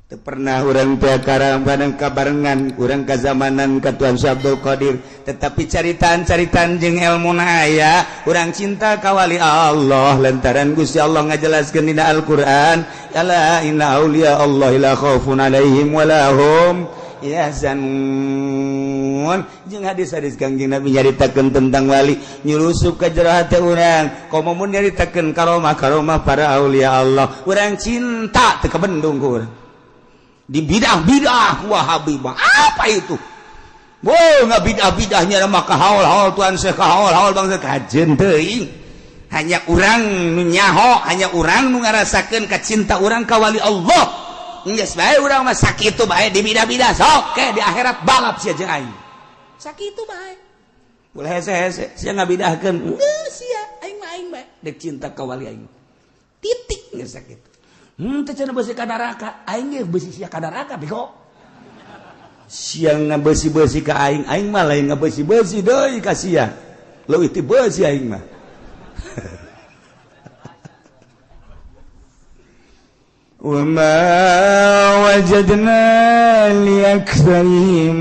Teu pernah urang teh karambanan kabarengan urang kazamanan ka Tuan Syekh Abdul Qadir, tetapi caritaan-caritaan jeung ilmu aya, urang cinta ka wali Allah lantaran Gusti Allah ngajelaskeun dina Al-Qur'an, ala inna auliya Allah la khaufun alaihim wala hum yahzanun. Jeung hadis-hadis Kangjeng Nabi nyaritakeun tentang wali nyulusup ka jero hate urang. Komo mun nyaritakeun karomah-karomah para aulia Allah, urang cinta teu kabendung ku urang. Di bidah-bidah Wahabi mah apa itu? Wow, nggak bidah-bidahnya maka haul-haul Tuhan Syekh, haul-haul bangsa kajen teuing. Hanya urang nu nyaho, hanya urang nu ngarasakeun kacinta urang ka wali Allah. Geus bae urang mah sakitu bae di bidah-bidah sok ke di akhirat balap sia jeung aing. Sakitu bae. Ulah hese-hese sia ngabidahkeun. Geus sia aing mah aing bae dek cinta ka wali aing. Titik geus sakitu. Teh cenah beusi ka neraka, aing ge beusi sia ka neraka bego. Sia ngabeusi-beusi ka aing, aing mah lain ngabeusi-beusi deui ka sia. Leuwih ti beusi aing mah. Wa ma wajadna li aktsarihim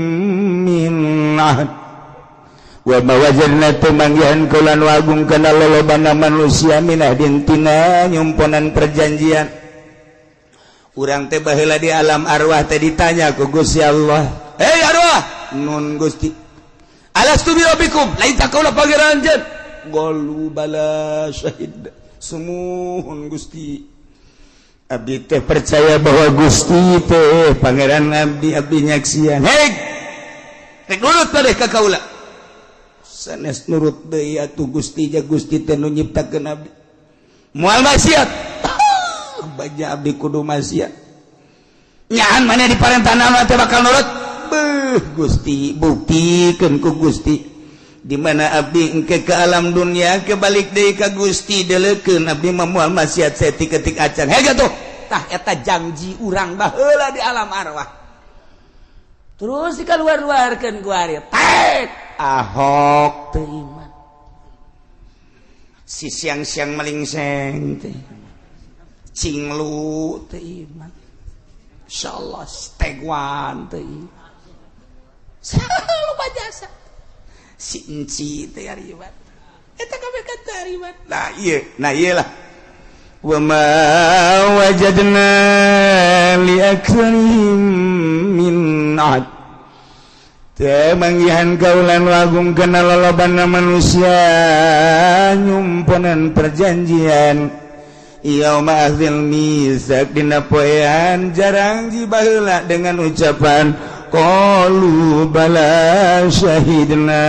min ahd. Wa ma wajadna tumanggihan kula nu agung kana lolobana manusia min ahdin tina nyumponan perjanjian. Urang teh baheula di alam arwah teh ditanya ku Gusti Allah, "Hei arwah, nun Gusti, alastu bi rabbikum, lain takaula pangeran anjeun?" Qalu bala syahid. Sumuhun Gusti. Abdi teh percaya bahwa Gusti teh pangeran abdi, abdi nyaksian. Hei, rek nurut teh ka kaula. Sanes nurut deui atuh Gusti, ja Gusti teh nu nyiptakeun abdi. Moal maksiat. Baja abdi kudu maksiat. Nyaan mana diparentah naon teh bakal nurut? Beuh Gusti, buktikeun ku Gusti. Di mana abdi engke ke alam dunia kebalik deui ka Gusti, deleukeun abdi mah moal maksiat saeutik-eutik acan. Hege tuh. Tah eta janji urang baheula di alam arwah. Terus dikaluar-luarkeun ku ari. Tek Ahok teu iman. Si siang-siang melingseng teh. Cinglu teu iman. Insyaallah stegwan teu iman. Lupa jasa. Si enci teh ari iman. Eta kabeh kan teu ari iman. Nah ieu, nah ieu lah. Wa ma wajadna li aktsarihim min ahd. Teu manggihan kaulan lagung kana lolobana manusia nyumponan perjanjian. Yauma akhdzil mitsaq dina poean jarang jibaheula dengan ucapan qalu bala syahidna.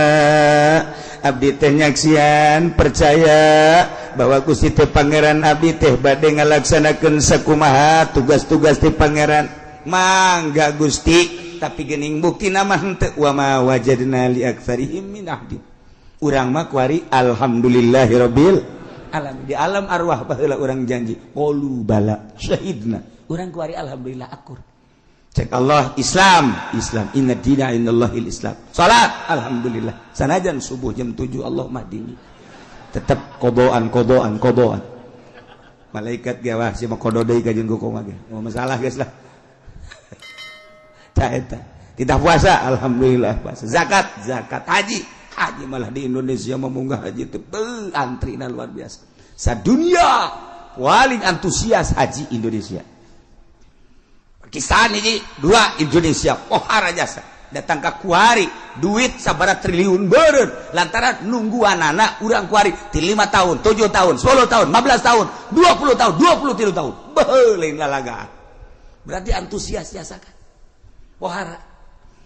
Abdi teh nyaksian percaya bahwa Gusti teh pangeran abdi teh bade ngalaksanakeun sakumaha tugas-tugas ti pangeran. Mangga Gusti, tapi geuning bukti nama henteu. Wa ma wajadna li aktsarihim min ahdi. Urang mah kuari alhamdulillahirabbil alam. Di alam arwah baheula urang janji qalu bala syahidna. Urang kuari alhamdulillah akur. Cek Allah Islam, Islam inna dina indallahil Islam. Salat alhamdulillah. Sanajan subuh jam 7 Allah mah dini. Tetep kodoan kodoan kodoan. Malaikat ge wah si mah kodo deui ka jeung kumaha ge. Moal masalah geus lah. Tah eta. Tidak puasa alhamdulillah puasa. Zakat, zakat, haji. Haji malah di Indonesia memunggah haji itu antrina luar biasa. Sadunia paling antusias haji Indonesia. Pakistan ini dua Indonesia pohara jasa datang ke kuari duit sabara triliun beureun lantaran nungguan anak urang kuari ti 5 tahun, 7 tahun, 10 tahun, 15 tahun, 20 tahun, 23 tahun. Beuh lain lalagaan. Berarti antusias jasa kan. Pohara.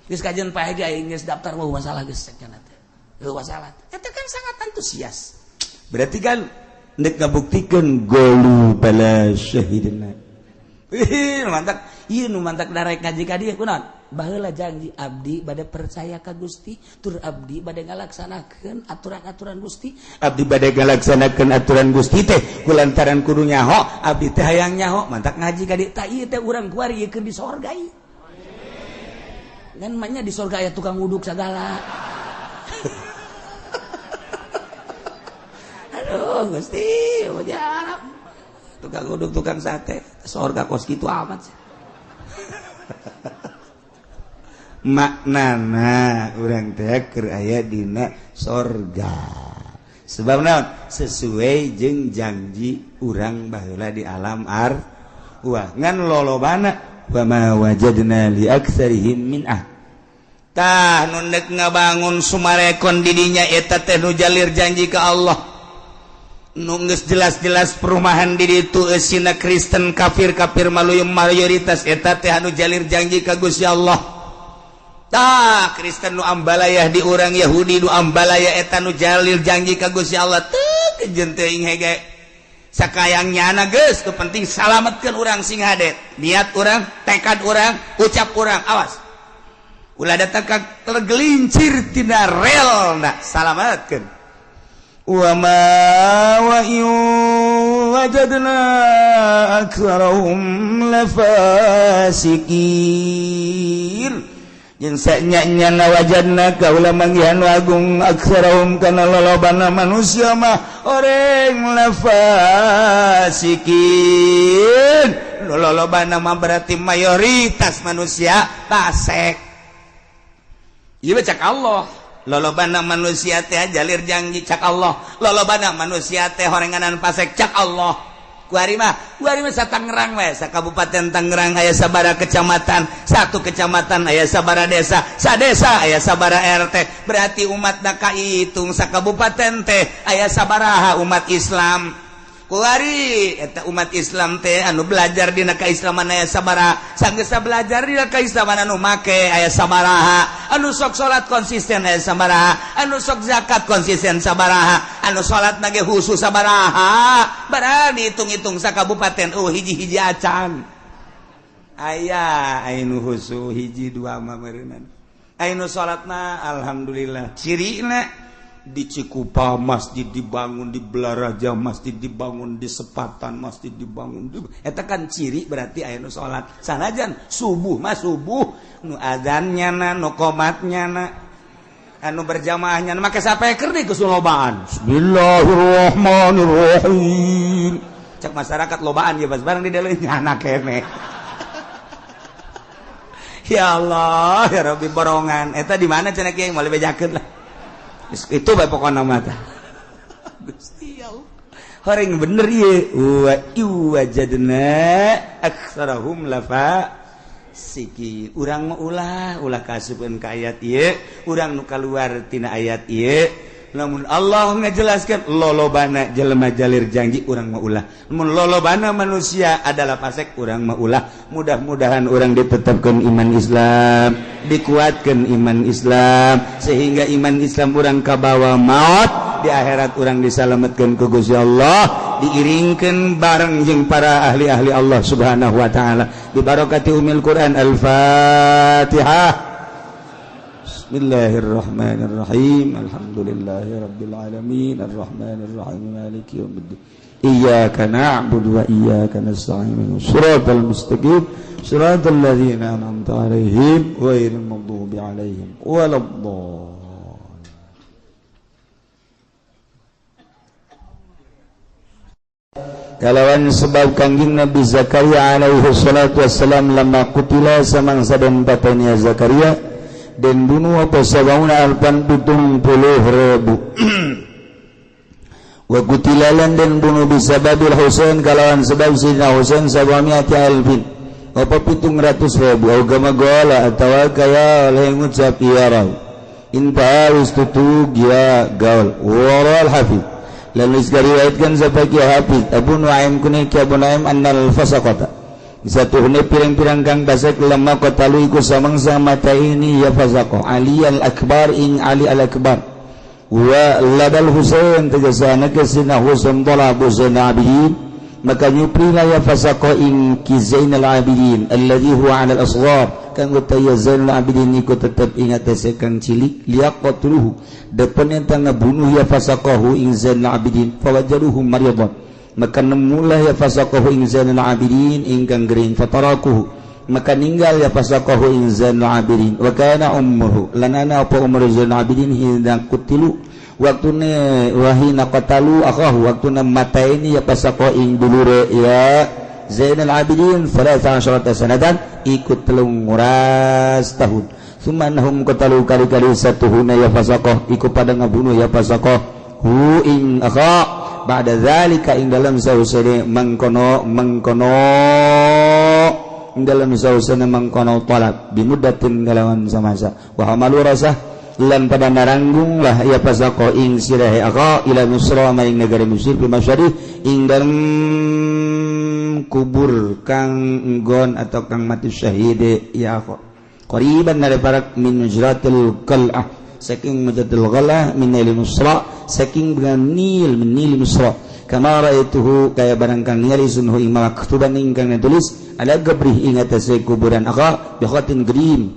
Geus kajian pae ge aing geus daftar mau masalah geus cenah teh. Heuh masalah. Eta kan sangat antusias. Berarti kan nek ngabuktikeun golu bala syahidna. Mantap. Ieu nu mantak darek ngaji ka dieu kunaon? Baheula janji abdi bade percaya ka Gusti, tur abdi bade ngalaksanakeun aturan-aturan Gusti. Abdi bade ngalaksanakeun aturan Gusti teh kulantaran kudu nyaho, abdi teh hayang nyaho, mantak ngaji ka dieu. Tah ieu teh urang kuari ieu keur di sorga ieu. Ngan mah di sorga aya tukang wuduk sagala. Aduh Gusti, ujar tukang uduk, tukang sate, sorga kos kitu amat sih. Maknana urang teh keur aya dina sorga. Sebab naon? Sesuai jeung janji urang baheula di alam arwah. Ngan lolobana wa ma wajadna li aktsarihim min ah. Tah nu neuk ngabangun Sumarekon di dinya eta teh nu jalir janji ka Allah. Nu geus jelas-jelas perumahan di ditu eusina Kristen kafir-kafir maluyum mayoritas eta teh anu jalir janji ka Gusti Allah. Tah Kristen nu ambalayah di urang Yahudi nu ambalaya eta nu jalir janji ka Gusti Allah teu kejeun teuing hege. Sakayang nyana geus nu penting salametkeun urang sing hade. Niat urang, tekad urang, ucap urang, awas. Ulah datang ka tergelincir tina relna, salametkeun. Wa ma wa wajadna aktsarahum lafasikin. Jeung sanya-nyana wajadna kaula manggihan agung aktsarahum kana lolobana manusia mah oreng lafasikin. Lolobana mah berarti mayoritas manusia fasik. Ieu cak Allah. Lolobana manusia teh jalir janji cak Allah. Lolobana manusia teh horenganan fasik cak Allah. Kuari mah sa Tangerang we, sa Kabupaten Tangerang aya sabara kecamatan, satu kecamatan aya sabara desa, sa desa aya sabara RT. Berarti umatna kahitung sa kabupaten teh aya sabaraha umat Islam. Kuari eta umat Islam teh anu belajar dina kaislaman aya sabaraha, sanggeus belajar dina kaislaman anu make aya sabaraha, anu sok salat konsisten aya sabaraha, anu sok zakat konsisten sabaraha, anu salat nage khusus sabaraha. Barang dihitung-hitung sa kabupaten oh hiji-hiji acan. Aya anu khusus hiji dua mah meureunana. Anu salatna alhamdulillah cirina di Cikupa masjid dibangun, di Belaraja masjid dibangun, di Sepatan masjid dibangun. Eta kan ciri berarti aya nu salat. Sanajan subuh mah subuh nu azannya na, nu qomatnya na, anu berjamaahnya na, make sapeker di kesulobaan. Bismillahirrahmanirrahim. Cek masyarakat lobaan ya bas barang di dalam nyana kene. Ya Allah, ya Rabbi borongan. Eta di mana cenah kiai moal bejakeun lah. Itu bae pokona mah tah. Gusti Allah. Horeng bener ieu. Wa wajadna aktsarahum lafa siki. Urang mah ulah kaasupeun ka ayat ieu, urang nu kaluar tina ayat ieu. Lamun Allah ngajelaskeun lolobana jelema jalir janji urang mah ulah. Lamun lolobana manusia adalah fasik urang mah ulah. Mudah-mudahan urang ditetapkeun iman Islam, dikuatkan iman Islam sehingga iman Islam urang kabawa maut di akhirat urang disalametkeun ku Gusti Allah, diiringkeun bareng jeung para ahli-ahli Allah Subhanahu wa taala. Bi barakati umil Quran. Al-Fatihah. Bismillahirrahmanirrahim. Alhamdulillahirabbil alamin arrahmanirrahim maliki yaumiddin. Iyyaka na'budu wa iyyaka nasta'in. Shiratal mustaqim. Shiratal ladzina an'amta 'alaihim ghairil maghdubi 'alaihim waladdallin. Kalawan sebab Kangjeng Nabi Zakaria alaihi salatu wassalam lama kutila samangsa den patenia Zakaria dan bunuh apa sabauna alpan 70,000 wa kutilalan dan bunuh bisababil Husain kalawan sebab Sayyidina Husain sabamiati alfin apa 700,000 agama gola atawa kaya oleh ngucap ya raw inta wis tutug ya gaul waral hafiz lalu diriwayatkan sebagai hafiz Abu Nuaim kuniki Abu Nuaim annal fasaqata Satuhune pirang-pirang kang fasik lamma qatalu iku samangsa mata ini ya fasaqah Ali al-Akbar ing Ali al-Akbar wa ladal Husain tegasana ke sina Husain talabu Zainal Abidin maka nyuprina ya fasaqah ing ki Zainal Abidin alladhi huwa 'ala al-asghar kang utaya Zainal Abidin iku tetep ing atase kang cilik liyaqtuluhu depen eta ngabunuh ya fasaqahu ing Zainal Abidin fawajaruhu maridan maka nemulah ya fasaqahu ing Zainal Abidin ingkang gering fatarakuhu maka ninggal ya fasaqahu ing Zainal Abidin wa kana ummuhu lanana apa umur Zainal Abidin hina kutilu waktune wahina qatalu akahu waktune mataini ya fasaqahu ing dulure ya Zainal Abidin 13 sanatan ikut 13 tahun summa annahum qatalu kali-kali satuhuna ya fasaqah iku pada ngabunuh ya fasaqah hu ing akha ba'da zalika ing dalam sausene mangkono mangkono ing dalam sausene mangkono talab bimuddatin kalawan samasa wa hamalu rasah lan pada naranggung lah ya fasaqah ing sirahe akha ila Misra maring negara Mesir bi masyari ing dalam kubur kang nggon atau kang mati syahid ya akha qariban dari parak min mujratil qal'ah saking mujratil qal'ah min nil Misra saking dengan nil min nil Misra kama raituhu kaya barang kang ningali sunhu ing maktuban ingkang ditulis ala gabrih ing atase kuburan akha bi khatin grim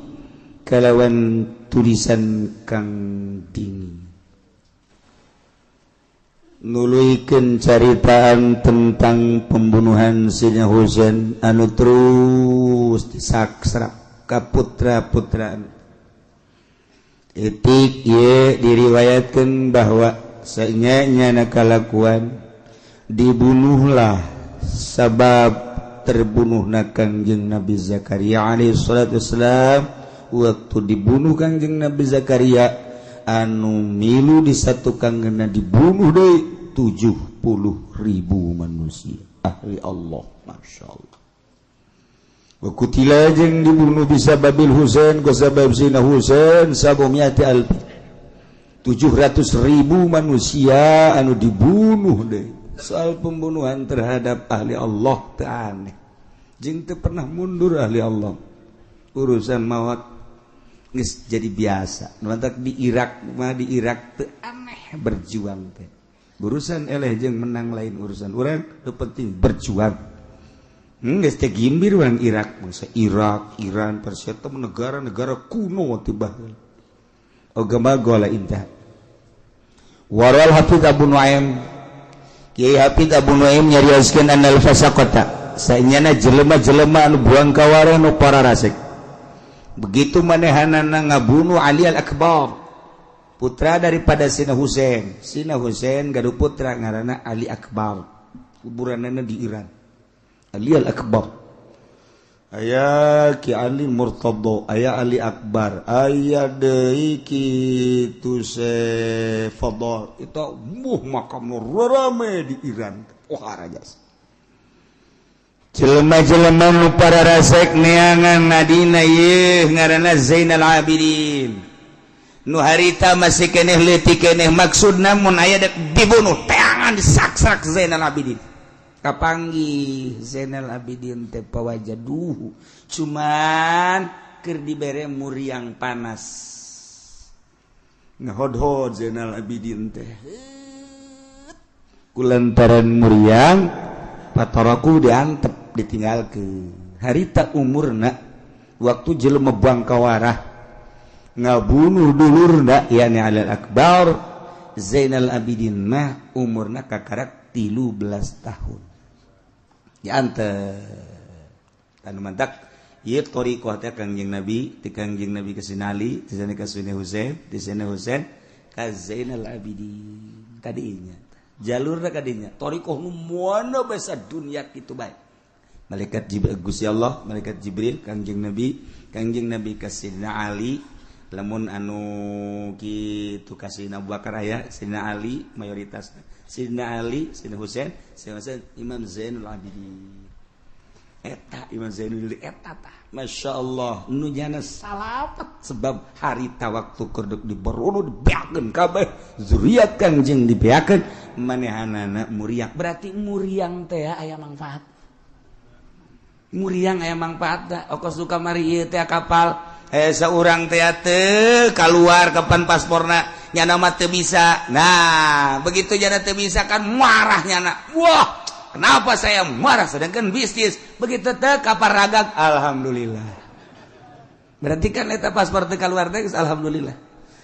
kalawan tulisan kang dingin nuluikeun caritaan tentang pembunuhan Sayyidina Husain anu terus disaksra ka putra-putra etik ye diriwayatkan bahwa sanyanya kalakuan dibunuhlah sabab terbunuhna Kangjeng Nabi Zakaria alaihi salatu wassalam. Waktu dibunuh Kangjeng Nabi Zakaria anu milu disatukan kena dibunuh deui 70.000 manusia ahli Allah. Masya Allah. Wa kutila jeung dibunuh bisa babil Husain ku sabab Sayyidina Husain sabumiati alfi 700.000 manusia anu dibunuh deui. Soal pembunuhan terhadap ahli Allah teu aneh jeung teu pernah mundur ahli Allah. Urusan maut geus jadi biasa. Nu mantak di Irak mah di Irak teu aneh berjuang teh. Urusan eleh jeung menang lain urusan urang, nu penting berjuang. Geus teh gimbir urang Irak, bangsa Irak, Iran, Persia teh negara-negara kuno teh baheula. Agama gola intah. Waral Hafiz Abu Nuaim. Kiai Hafiz Abu Nuaim nyarioskeun annal fasaqata. Sanyana jelema-jelema anu buang kawareh nu para rasik. Begitu manehanana ngabunuh Ali al-Akbar, putra daripada Sina Husain. Sina Husain gaduh putra ngaranna Ali Akbar. Kuburanana di Iran. Ali al-Akbar. Aya Ki Ali Murtadha, aya Ali Akbar, aya deui kitu se Fadl. Itu muh makam rame di Iran. Wah rajas. Jelema-jelema nu para rasek neangan nadina yeuh ngaranna Zainal Abidin. Nu harita masih keneh leutik keneh maksudna mun aya dek dibunuh teangan disaksak Zainal Abidin. Kapanggih Zainal Abidin teh pawajaduhu cuman keur dibere muriang panas. Ngahodhod Zainal Abidin teh. Kulantaran muriang pataraku diantep ditinggalkeun. Harita umurna waktu jelema bangkawarah ngabunuh dulurna yani Alil Akbar Zainal Abidin mah umurna kakarak 13 tahun. Diantep. Anu mantak ieu thariqah teh Kangjeng Nabi, ti Kangjeng Nabi ka Sayyidina Ali, ti sana ka Sayyidina Husain, ti Sayyidina Husain ka Zainal Abidin. Kadinya. Jalurna kadinya. Thariqah nu moana basa dunya kitu bae. Malaikat Jibril Gusti Allah, malaikat Jibril Kangjeng Nabi ka Sayyidina Ali, lamun anu kitu ka Sayyidina Abu Bakar aya, Sayyidina Ali mayoritas. Sayyidina Ali, Sayyidina Husain, Sayyidina Husain Imam Zainul Abidin. Eta Imam Zainul Abidin eta tah. Masya Allah nu nyana salamet sebab harita waktu keur diberono dibeakeun kabeh zuriat Kangjeng dibeakeun manehanana muriang. Berarti muriang teh aya manfaat. Muriang aya mangfaatna okos nu kamari ieu teh kapal seorang teh teu keluar kapan pasporna nyana mah teu bisa. Nah, begitu nyana teu bisa kan marah nyana. Wah, kenapa saya marah sedangkan bisnis begitu teh kapal ragag alhamdulillah. Berarti kan eta paspor teu keluar teh alhamdulillah.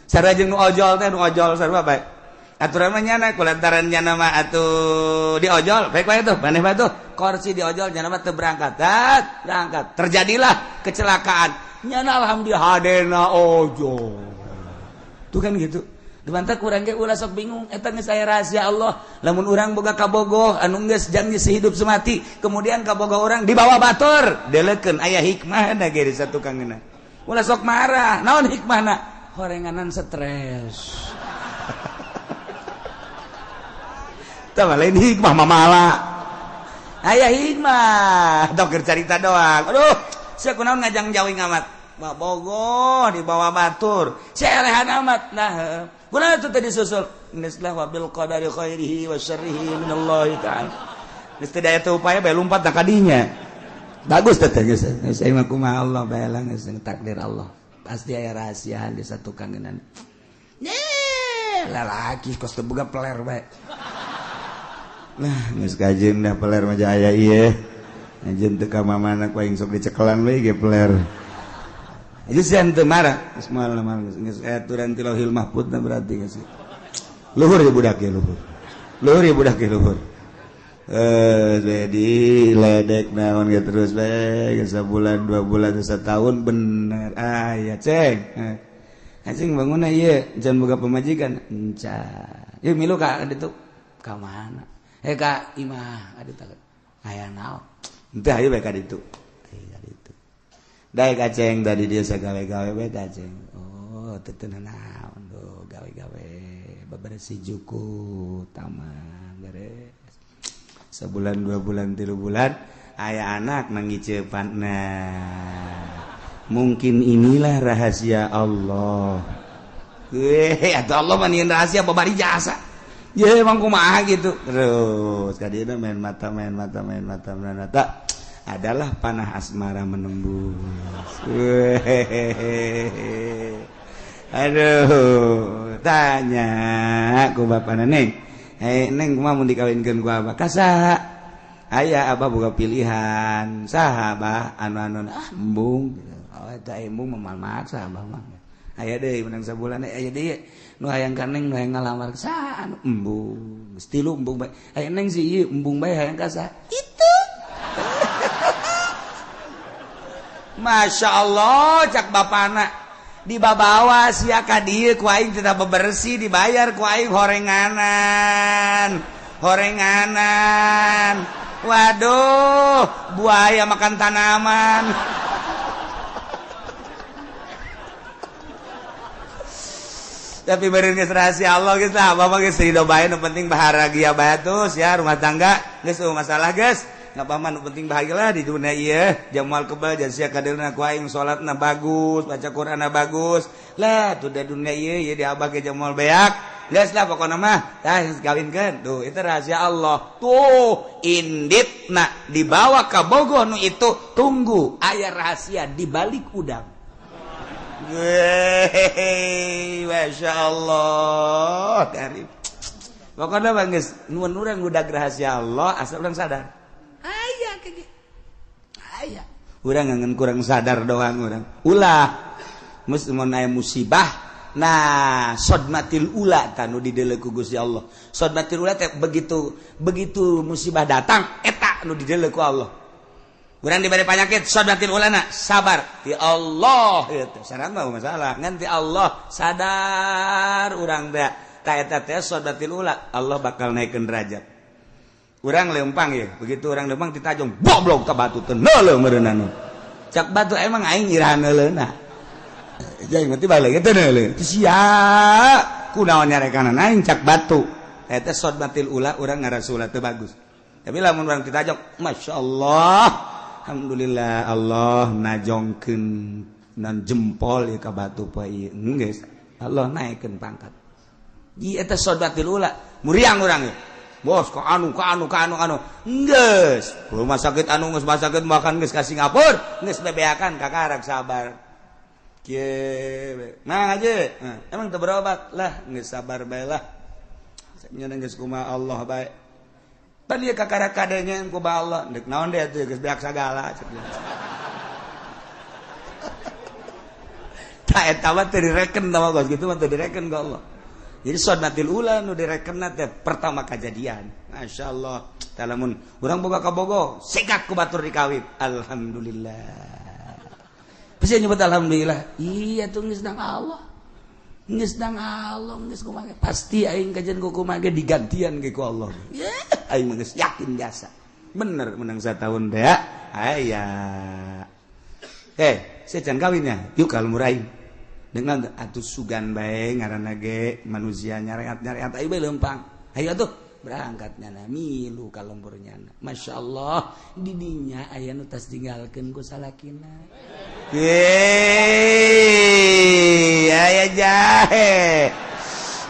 Sarua jeung nu ojol teh nu ojol sarua bae. Aturan mah nyana kulantaran nyana mah atuh di ojol baik bae tuh maneh bae tuh kursi di ojol nyana mah teu berangkat. Dat, berangkat. Terjadilah kecelakaan. Nyana alhamdulillah hadena ojol. Tuh kan gitu. Dimantah kurang ge ulah sok bingung eta geus aya rahasia Allah. Lamun urang boga kabogoh anu geus janji sehidup semati, kemudian kabogoh urang dibawa batur, delekeun aya hikmahna ge di satukangeuna. Ulah sok marah, naon hikmahna? Horenganan stres. Tah lain hikmah mamala. Aya hikmah, dokter carita doang. Aduh, sia kunaon ngajang jauh amat. Bogoh dibawa batur, sia elehan amat. Nah, kunaon itu tadi susul? Geus lah wabil qadari khairihi wa syarrihi minallahi ta'ala. Geus teu daya teu upaya bae lumpat ka dinya. Bagus teh geus. Geus aing mah kumaha Allah bae lah geus takdir Allah. Pasti aya rahasia di satu kangenan. Nih, lalaki kos teu boga peler bae. Nah, geus kajeun dah peler mah aya ieu. Anjeun teu ka mamana ku aing sok dicekelan we ge peler. Aja sih teu marah, geus moal geus aturan ti Lauhil Mahfud na berarti geus. Luhur ya budak ya luhur. Luhur ya budak ya luhur. Jadi ledek naon ge terus bae sabulan 2 bulan setahun bener. Ah ya ceng. Anjing bangunna ieu jangan boga pamajikan. Encan. Ieu milu ka ditu ka mana? Ka imah adu takut. Aya naon? Henteu hayu bae ka ditu. Hayu ka ditu. Daek aceng tadi dia sagawe-gawe bae ka aceng. Oh, teu teu naon do gawe-gawe bebersih juku taman beres. Sebulan 2 bulan 3 bulan aya anak nangiceupan. Nah, mungkin inilah rahasia Allah. Weh, atuh Allah mah nieun rahasia babari jasa. Ya emang kumaha gitu terus kadieu main mata main mata main mata main mata adalah panah asmara menembus. Aduh, tanya ku bapana neng, hei neng kumaha mun dikawinkeun ku abah ka saha? Aya abah boga pilihan saha abah anu-anu ah embung. Oh eta embung mah maksa abah mah. Aya deui menang sabulan aya deui nu hayang ka neng nu hayang ngalamar saha anu embung geus tilu embung bae aya neng si ieu embung bae hayang ka saha itu. Masya Allah cak bapana dibabawa sia ka dieu ku aing teu bebersih dibayar ku aing horenganan horenganan waduh buaya makan tanaman. Tapi beureun geus rahasia Allah geus lah, bapak geus ridho bae nu penting bahagia bae terus ya rumah tangga geus eueuh masalah geus. Ngapa mah nu penting bahagia di dunia ieu, jamal kebal jan sia kadeulna ku aing salatna bagus, baca Qur'anna bagus. Lah tuh da dunia ieu ieu di abah ge jamal beak. Geus lah pokona mah tah geus kawinkeun. Tuh itu rahasia Allah. Tuh inditna dibawa ka bogoh nu itu tunggu aya rahasia di balik udang. Wey, Masya Allah karib. Pokoknya bang geus nuhun urang udah rahasia Allah asal urang sadar. Aya kege. Aya. Urang ngan kurang sadar doang urang. Ulah geus mun aya musibah, nah sodmatil ula tah nu dideuleu ku Gusti Allah. Sodmatil ula teh begitu begitu musibah datang eta nu dideuleu ku Allah. Urang diberi penyakit sodmatil ulana sabar ti Allah itu saran mah masalah ngan ti Allah sadar urang teh ta eta teh sodmatil ula Allah bakal naikeun derajat. Urang lempang ya begitu urang lempang ditajong goblok ka batu teh neuleuh meureunana. Cak batu emang aing iraha neuleuna. Jeung mati balik teh neuleuh. Sia kunaon nyarekanana aing cak batu. Eta sodmatil ula urang ngarasula teu bagus. Tapi lamun urang ditajong masyaallah alhamdulillah Allah najongkeun nan jempol ieu ka batu poe ieu geus Allah naikeun pangkat. Ieu eta sodmatil ula muriang urang ieu. Bos ka anu ka anu ka anu anu. Geus, rumah sakit anu geus rumah sakit makan geus ka Singapura, geus bebeakan kakarak sabar. Kieu. Nah aja. Emang teu berobat lah, geus sabar bae lah. Nya geus kumaha Allah bae. Pan ieu kakarak kadenya kumaha Allah, deuk naon deui atuh geus beak sagala. Tah eta mah teu direken tah geus kitu mah teu direken ku Allah. Jadi sunnatil ula nu direkenna teh pertama kajadian. Masyaallah. Tah lamun urang boga kabogo, sikat ku batur dikawin. Alhamdulillah. Bisa nyebut alhamdulillah. Iya tuh geus nang Allah. Geus nang Allah geus kumaha. Pasti aing kajian ku kumaha ge digantian ge ku Allah. Aing mah geus yakin biasa. Bener menang satahun teh. Aya. Saya can kawinnya. Yuk kalau murahin. Dengan atuh sugan bae ngaranna ge manusia nyareat-nyareat ayo bae leumpang. Hayu atuh berangkat nyana milu ka lembur nyana. Masyaallah didinya aya nu tas tinggalkeun ku salakina. Yeay, aya jahe.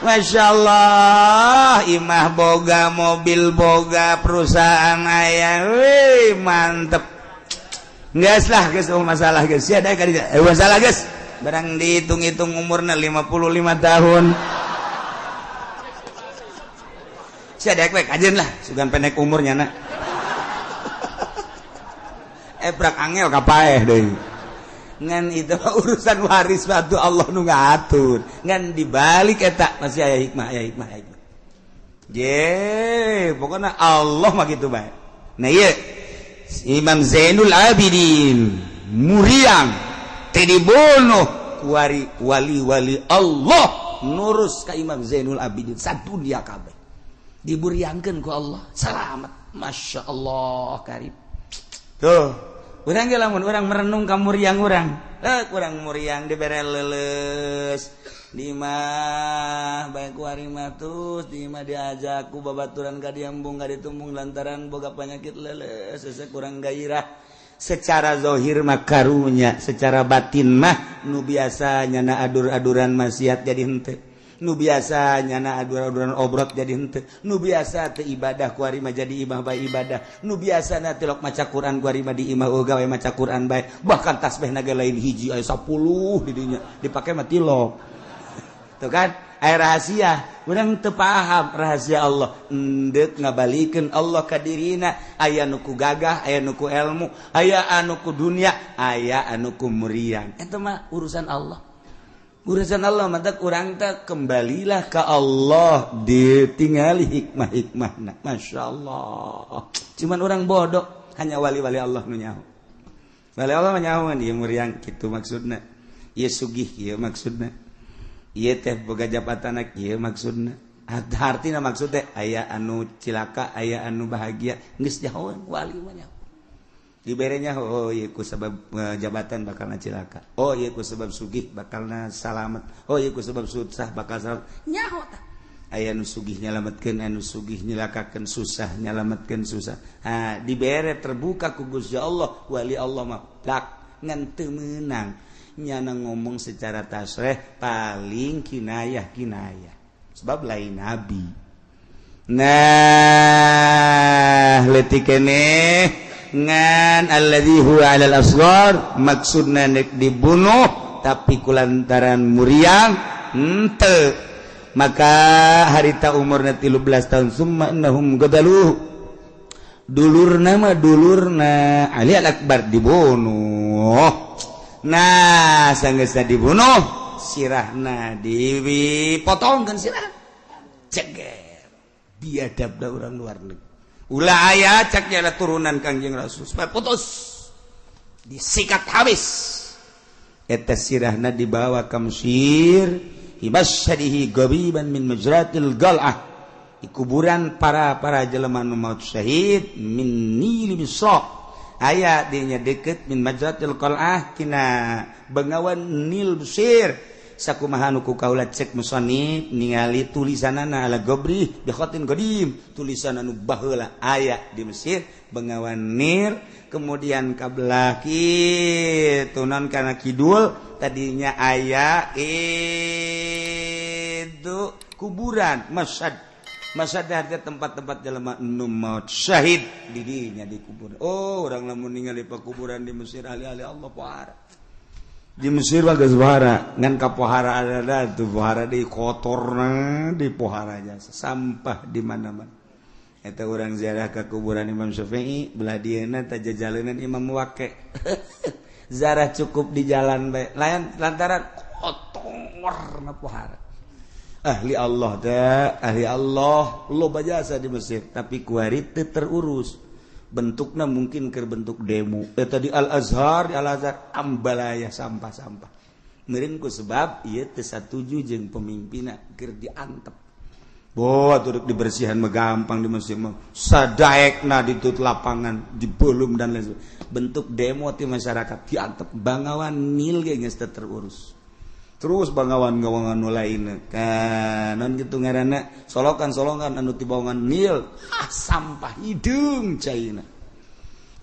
Masyaallah imah boga, mobil boga, perusahaan aya. Wih, mantep. Geus lah geus masalah geus. Sia da ka dieu. Masalah geus. Barang dihitung-hitung umurna 55 tahun. Sia daek we kajeun lah, sugan pendek umurnya na. Prak angel kapaeh deui. Ngan itu urusan waris batu Allah nu ngatur. Ngan dibalik eta masih aya hikmah, aya hikmah, aya hikmah. Ye, pokokna Allah mah kitu bae. Nah ieu Imam Zainul Abidin muriang teh dibunuh kuari wali-wali Allah nurus ka Imam Zainul Abidin sadunia kabeh diburiangkeun ku Allah selamat. Masya Allah karib tuh urang ge lamun urang merenung ka muriang urang kurang muriang dibere leuleus di imah bae ku ari mah tus di imah diajak ku babaturan ka diembung ka ditumbung lantaran boga penyakit leuleus hese kurang gairah. Secara zahir mah karunya, secara batin mah nu biasa nyana adur-aduran maksiat jadi henteu, nu biasa nyana adur-aduran obrot jadi henteu, nu biasa teu ibadah ku ari mah jadi imah bae ibadah, nu biasana tilok maca Quran ku ari mah di imah eueuh gawe maca Quran bae, bahkan tasbih naga lain hiji aya 10 di dinya dipake mah tilok. Tuh kan aya rahasia, urang teu paham rahasia Allah. Endek ngabalikeun Allah ka dirina, aya nu ku gagah, aya nu ku ilmu, aya anu ku dunia, aya anu ku muriang. Eta mah urusan Allah. Urusan Allah mantap urang teh kembalilah ke Allah ditingali hikmah-hikmahna. Masya Allah. Cuman orang bodoh, hanya wali-wali Allah nu nyaho. Wali Allah mah nyaho ieu muriang kitu maksudna. Ieu sugih ieu maksudna. Ieu teh boga jabatan ieu maksudna. Hartina maksud teh aya anu cilaka, aya anu bahagia, geus nyahoan wali mah nyaho. Diberenya oh ieu ku sebab jabatan bakalna cilaka. Oh ieu ku sebab sugih bakalna salamet. Oh ieu ku sebab susah bakal salamet. Nyaho tah. Aya nu sugih nyalametkeun, anu sugih nyilakakeun, susah nyalametkeun susah. Ha dibere terbuka ku Gusti Allah, wali Allah mah plak ngan teu meunang. Nyana ngomong secara tasreh paling kinayah-kinayah. Sebab lain nabi. Nah, leutik keneh ngan alladzi huwa 'alal asghar maksudna nek dibunuh tapi kulantaran muriang henteu. Maka harita umurna 13 tahun summa innahum gadaluhu. Dulurna mah dulurna Ali al-Akbar dibunuh. Nah, sanggeusna dibunuh, sirahna dipotongkeun sirah. Ceger. Biadab da urang luar negeri. Ulah aya cak nyala turunan Kangjeng Rasul. Supaya putus. Disikat habis. Eta sirahna dibawa ka Mesir, hibasyadihi gabiban min majratil gal'ah. Di kuburan para jelema nu maut syahid min Nil Misra. Aya dinya deket min majratil qal'ah kina bengawan Nil Mesir. Sakumaha nu ku kaula cek musannif ningali tulisanana ala gabri bi khatin qadim, tulisan anu baheula aya di Mesir bengawan Nil, kemudian ka belah kitu non kana kidul tadinya aya itu kuburan Masyad. Masa teh tempat-tempat jelema nu maut syahid di dinya dikubur. Oh, urang lamun ningali pekuburan di Mesir, ahli-ahli Allah pohara. Di Mesir mah geus pohara, ngan ka pohara ada tuh pohara di kotorna, di pohara jasa sampah di mana-mana. Eta urang ziarah ke kuburan Imam Syafi'i, belah dieuna teh jajalenan Imam Waqi. Ziarah cukup di jalan bae. Lain lantaran kotorna pohara. Ahli Allah teh, ahli Allah loba jasa di Mesir, tapi kuari teu terurus. Bentukna mungkin keur bentuk demo. Eta di Al Azhar, di Al Azhar ambalaya sampah-sampah. Meureun ku sebab ieu teu satuju jeung pemimpinna, keur diantep. Boh, atuh dibersihan mah gampang di Mesir mah. Sadaekna ditut lapangan, dibelum dan lain sebagainya. Bentuk demo ti masyarakat diantep, Bangawan Nil ge geus teu terurus. Terus bangawan-gawangan nu lain kan non gitu ngaranna, solokan-solokan anu ti bawangan Nil, ah, sampah hideung caina.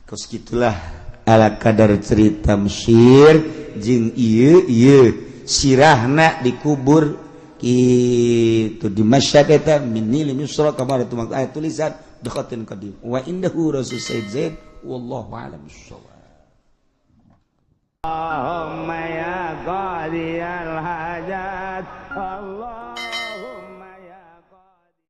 Kos gitulah ala kadar cerita Mesir jeung ieu ieu sirahna dikubur kitu di Masyhad eta min Nil Misra kamar tu ayat tulisan bi khatin qadim wa indahu rasul Sayyid Zaid, wallahu a'lam bissawab. Allahumma ya qadiyal hajat Allah.